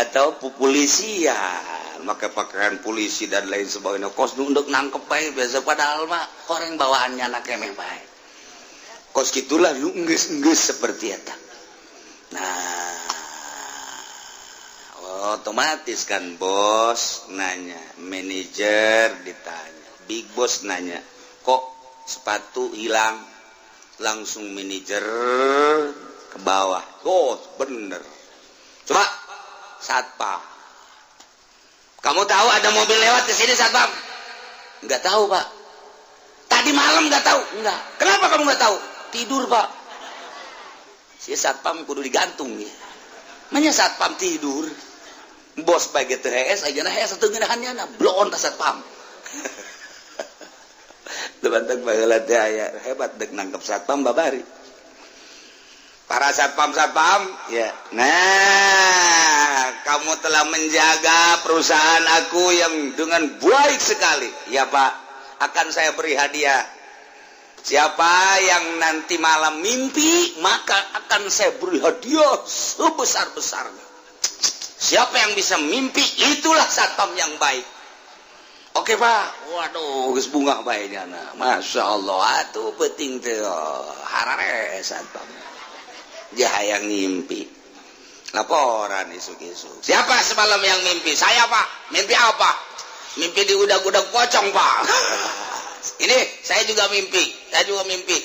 Atau polisian, make pakaian polisi dan lain sebagainya, kos nu untuk nangkep bae biasa, padahal mah orang bawaannya anak keneh bae. Kos gitulah nu geus-geus seperti eta. Nah, otomatis kan bos nanya, manajer ditanya, big boss nanya, kok sepatu hilang? Langsung manajer ke bawah. Oh, bener. Coba satpam, kamu tahu ada mobil lewat ke sini, satpam? Nggak tahu, Pak. Tadi malam nggak tahu? Nggak. Kenapa kamu nggak tahu? Tidur, Pak. Si satpam kudu digantung ya. Manya satpam tidur? Bos bae teu hees aja, nah hees atuh ngeunahannya na bloon ta satpam. Teu baheula teh aya hebat dek nangkep satpam babari. Para satpam-satpam ya. Nah, kamu telah menjaga perusahaan aku yang dengan baik sekali. Ya, Pak, akan saya beri hadiah. Siapa yang nanti malam mimpi, maka akan saya beri hadiah sebesar-besarnya. Siapa yang bisa mimpi, itulah satpam yang baik. Oke, Pak. Waduh, geus bungah bae nah. Masya Allah, atuh penting teh harare satpam. Dia hayang ngimpi. Laporan isuk-isuk. Siapa semalam yang mimpi? Saya, Pak. Mimpi apa? Mimpi di udag-udag pocong, Pak. Ini saya juga mimpi. Saya juga mimpi.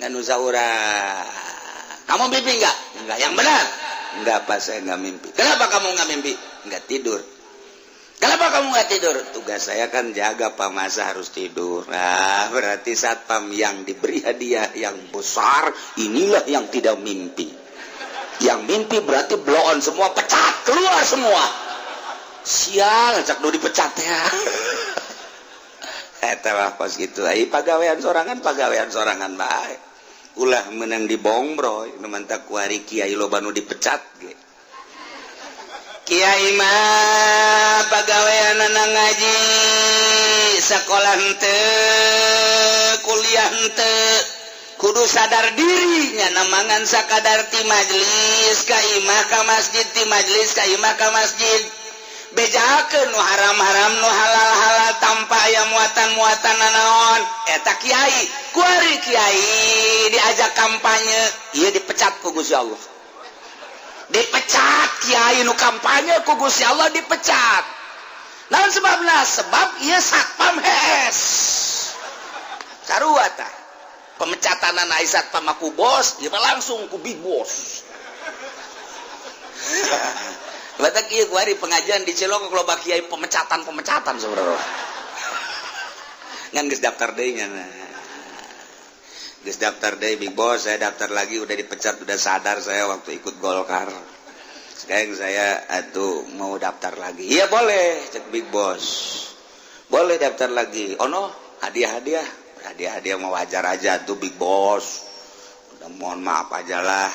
Nggak nusa urang. Kamu mimpi enggak? Enggak. Yang benar. Enggak, Pak, saya enggak mimpi. Kenapa kamu enggak mimpi? Enggak tidur. Kenapa kamu enggak tidur? Tugas saya kan jaga, Pak, masa harus tidur. Nah, berarti satpam yang diberi hadiah yang besar inilah yang tidak mimpi. Yang mimpi berarti bloon semua, pecat, keluar semua. Sial, cak nu dipecat ya. Eta mah kos kitu. Ai pagawean sorangan bae. Ulah menang dibongbroy, nu mantak kuari kiai loba nu dipecat ge. Kiai mah pagawean ngaji, sekolah henteu, kuliah henteu, kudu sadar diri nya, namangan sakadar ti majlis ka imah ka masjid, ti majlis ka imah ka masjid, bejakeun nu haram-haram, nu halal-halal, tanpa aya muatan-muatan nanaon. Eta kiai. Kuari kiai diajak kampanye, ieu dipecat ku Gusti Allah. Dipecat kiai nu kampanye ku Gusti Allah dipecat. Naon sebabna? Sebab ieu satpam hees. Sarua tah pemecatan ai satpam ku bos, ieu mah langsung ku big boss. Batak ieu kuari pengajian di Cilongok loba kiai pemecatan-pemecatan sebenarnya. Ngan geus daftar deui nya. Nah. Geus daftar deui, big boss, saya daftar lagi, udah dipecat, udah sadar saya waktu ikut Golkar. Sekarang saya atuh mau daftar lagi. Iya boleh, cek big boss. Boleh daftar lagi. Oh no, hadiah-hadiah. Hadiah-hadiah mau wajar aja tuh, big boss. Udah, mohon maaf aja lah.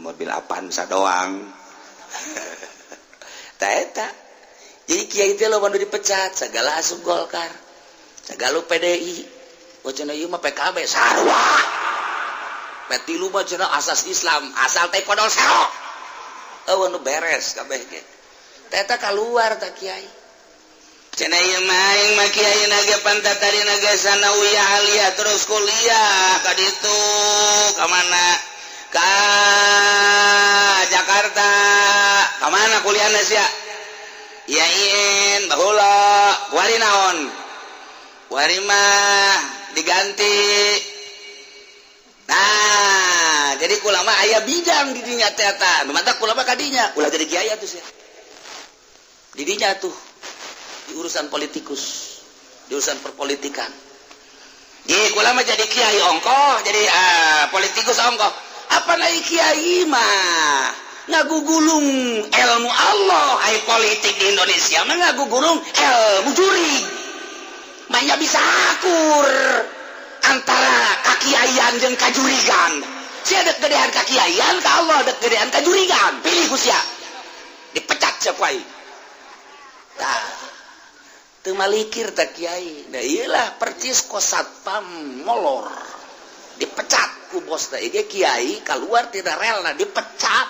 Mobil Avanza doang. Eta jadi kiai teh loba nu dipecat, segala asup Golkar, segala PDI. Oh, cenah ieu mah PKB sarua, P3 mah cenah asas Islam, asal teh kodol serok. Eueuh nu beres kabeh ge. Teh eta keluar tah kiai. Cenah ieu mah aing mah kiai naga pantat tadi naga sanawiyah aliyah, terus kuliah ka ditu, ka mana? Ka Jakarta. Ka mana kuliahna sia? IAIN baheula. Kuari naon? Kuari mah diganti. Nah, jadi kulama aya bidang di dinya teh eta. Nu matak kulama kadinya ulah jadi kiai atuh sia. Di dinya tuh di urusan politikus, di urusan perpolitikan. Di kulama jadi kiai ongkoh, jadi politikus ongkoh. Apa naik kiai mah ngagugulung ilmu Allah, ai politik di Indonesia mah ngagugulung ilmu jurig. Banyak bisa akur antara kakiaian jeung kajurigan. Sia dek gedean kakiaian ka Allah, dek gedean kajurigan, pilih ku sia. Dipecat siapa aing. Tah, teu malikir tah kiai. Nah, iyalah percis kos satpam molor. Dipecat ku bos teh. Ieu kiai keluar tidak rela dipecat.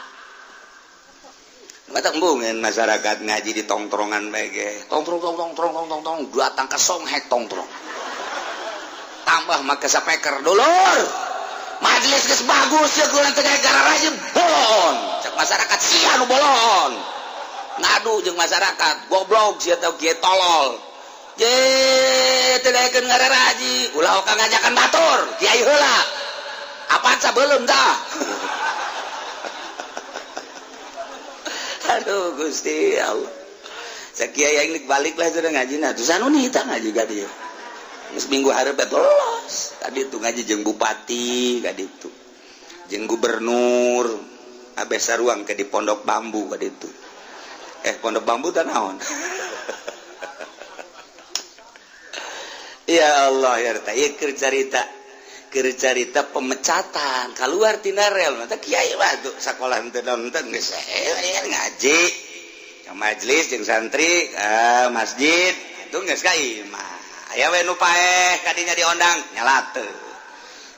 Mata embungeun masyarakat ngaji di tongtrongan bae ge. Tongtrong tong tong tong tong tong tong datang ke songhek tongtrong. Tambah make speaker dulur. Majelis geus bagus ya kurang teh gararaji bolon. Cek masyarakat sia nu bolon. Ngadu jeung masyarakat goblok sia teh kieu tolol. Je teu daekeun ngararaji, ulah ka ngajakan batur, kiai heula. Apaan sabelum tah? Aduh Gusti Allah. Sakiai aing balik lah sudah ngaji nah tuh anu nih ngaji ka dieu. Geus minggu hareup lolos. Tadi tuh ngaji jeung bupati ka ditu. Jeung gubernur abeh saruang ke di Pondok Bambu ka ditu. Pondok Bambu teh naon? Ya Allah ya teh ieu keur carita. Keur carita pemecatan keluar tina rel mata kiai mah tuh sakola henteu nonton geus ngaji ka majelis jeung santri masjid itu geus ka imah aya we nu paeh kadinya diondang nyalate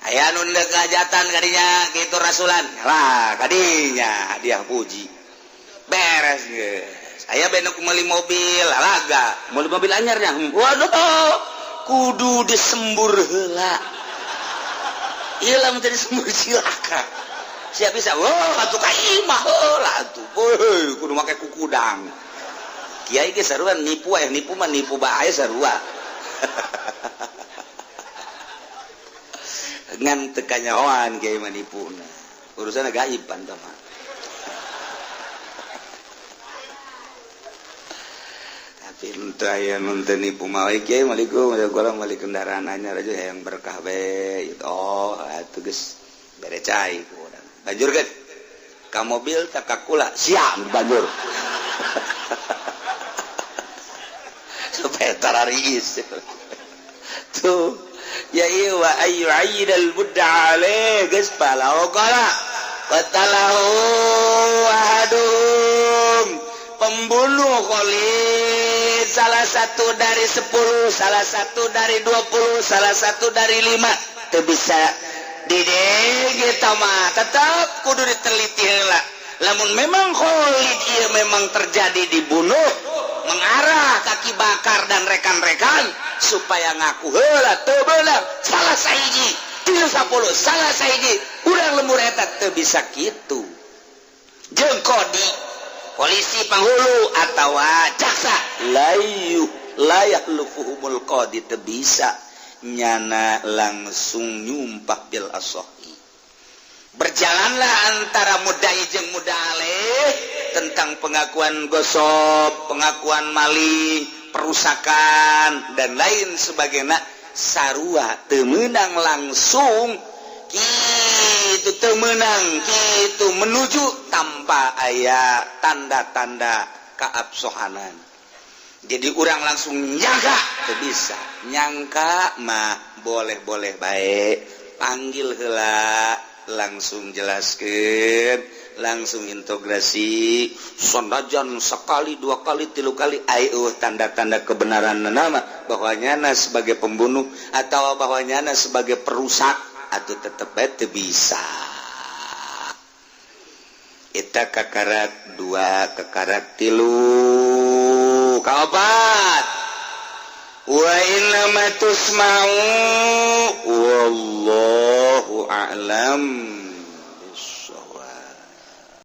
aya nu deuk hajatan kadinya kitu rasulan nyala kadinya hadiah puji beres geus aya be nu meuli mobil laga meuli mobil anyarnya waduh kudu disembur heula iya lah menjadi sembur silaka siap bisa wah atuh ka imah heula atuh heuh kudu make kukudang kiai ge sarua nipu aya nipu mah nipu bae sarua ngan teu kanyahoan kiai mah nipuna urusan gaib pan tah mah tapi henteu aya nu teu nipu mah kiai malikum urang balik kendaraan anyar aja yang berkah we gitu. Oh atuh geus bere cai ku urang banjurkeun ka mobil tak ka kula siap banjur supaya tarariis tuh ya ieu wa ayyidal budda alaih geus palau qala qatalahu ahadum pembunuh Khalid salah satu dari 10, salah satu dari 20, salah satu dari 5 teu bisa didege mah tetap kudu diteliti heula. Lamun memang Khalid ieu memang terjadi dibunuh mengarah kaki bakar dan rekan-rekan supaya ngaku heula teu beunang salah sahiji 30 salah sahiji urang lembur eta teu bisa kitu jeung kodi polisi panghulu atawa jaksa layu layak lufuhumul qadi teu bisa nyana langsung nyumpah bil asohi. Berjalanlah antara mudai jeung mudaleh tentang pengakuan gosop, pengakuan maling, perusakan dan lain sebagainya sarua teu meunang langsung kitu teu meunang kitu menuju tanpa aya tanda-tanda keabsohanan. Jadi orang langsung nyangka teu bisa nyangka mah boleh-boleh baik panggil heula langsung jelaskeun langsung integrasi sanajan sekali dua kali tilu kali ayo tanda-tanda kebenaran nama bahwa nyana sebagai pembunuh atau bahwa nyana sebagai perusak atau tetep bae teu bisa. Eta kakarak dua kakarak tilu kaopat wa inna ma tusma'u wallahu a'lam.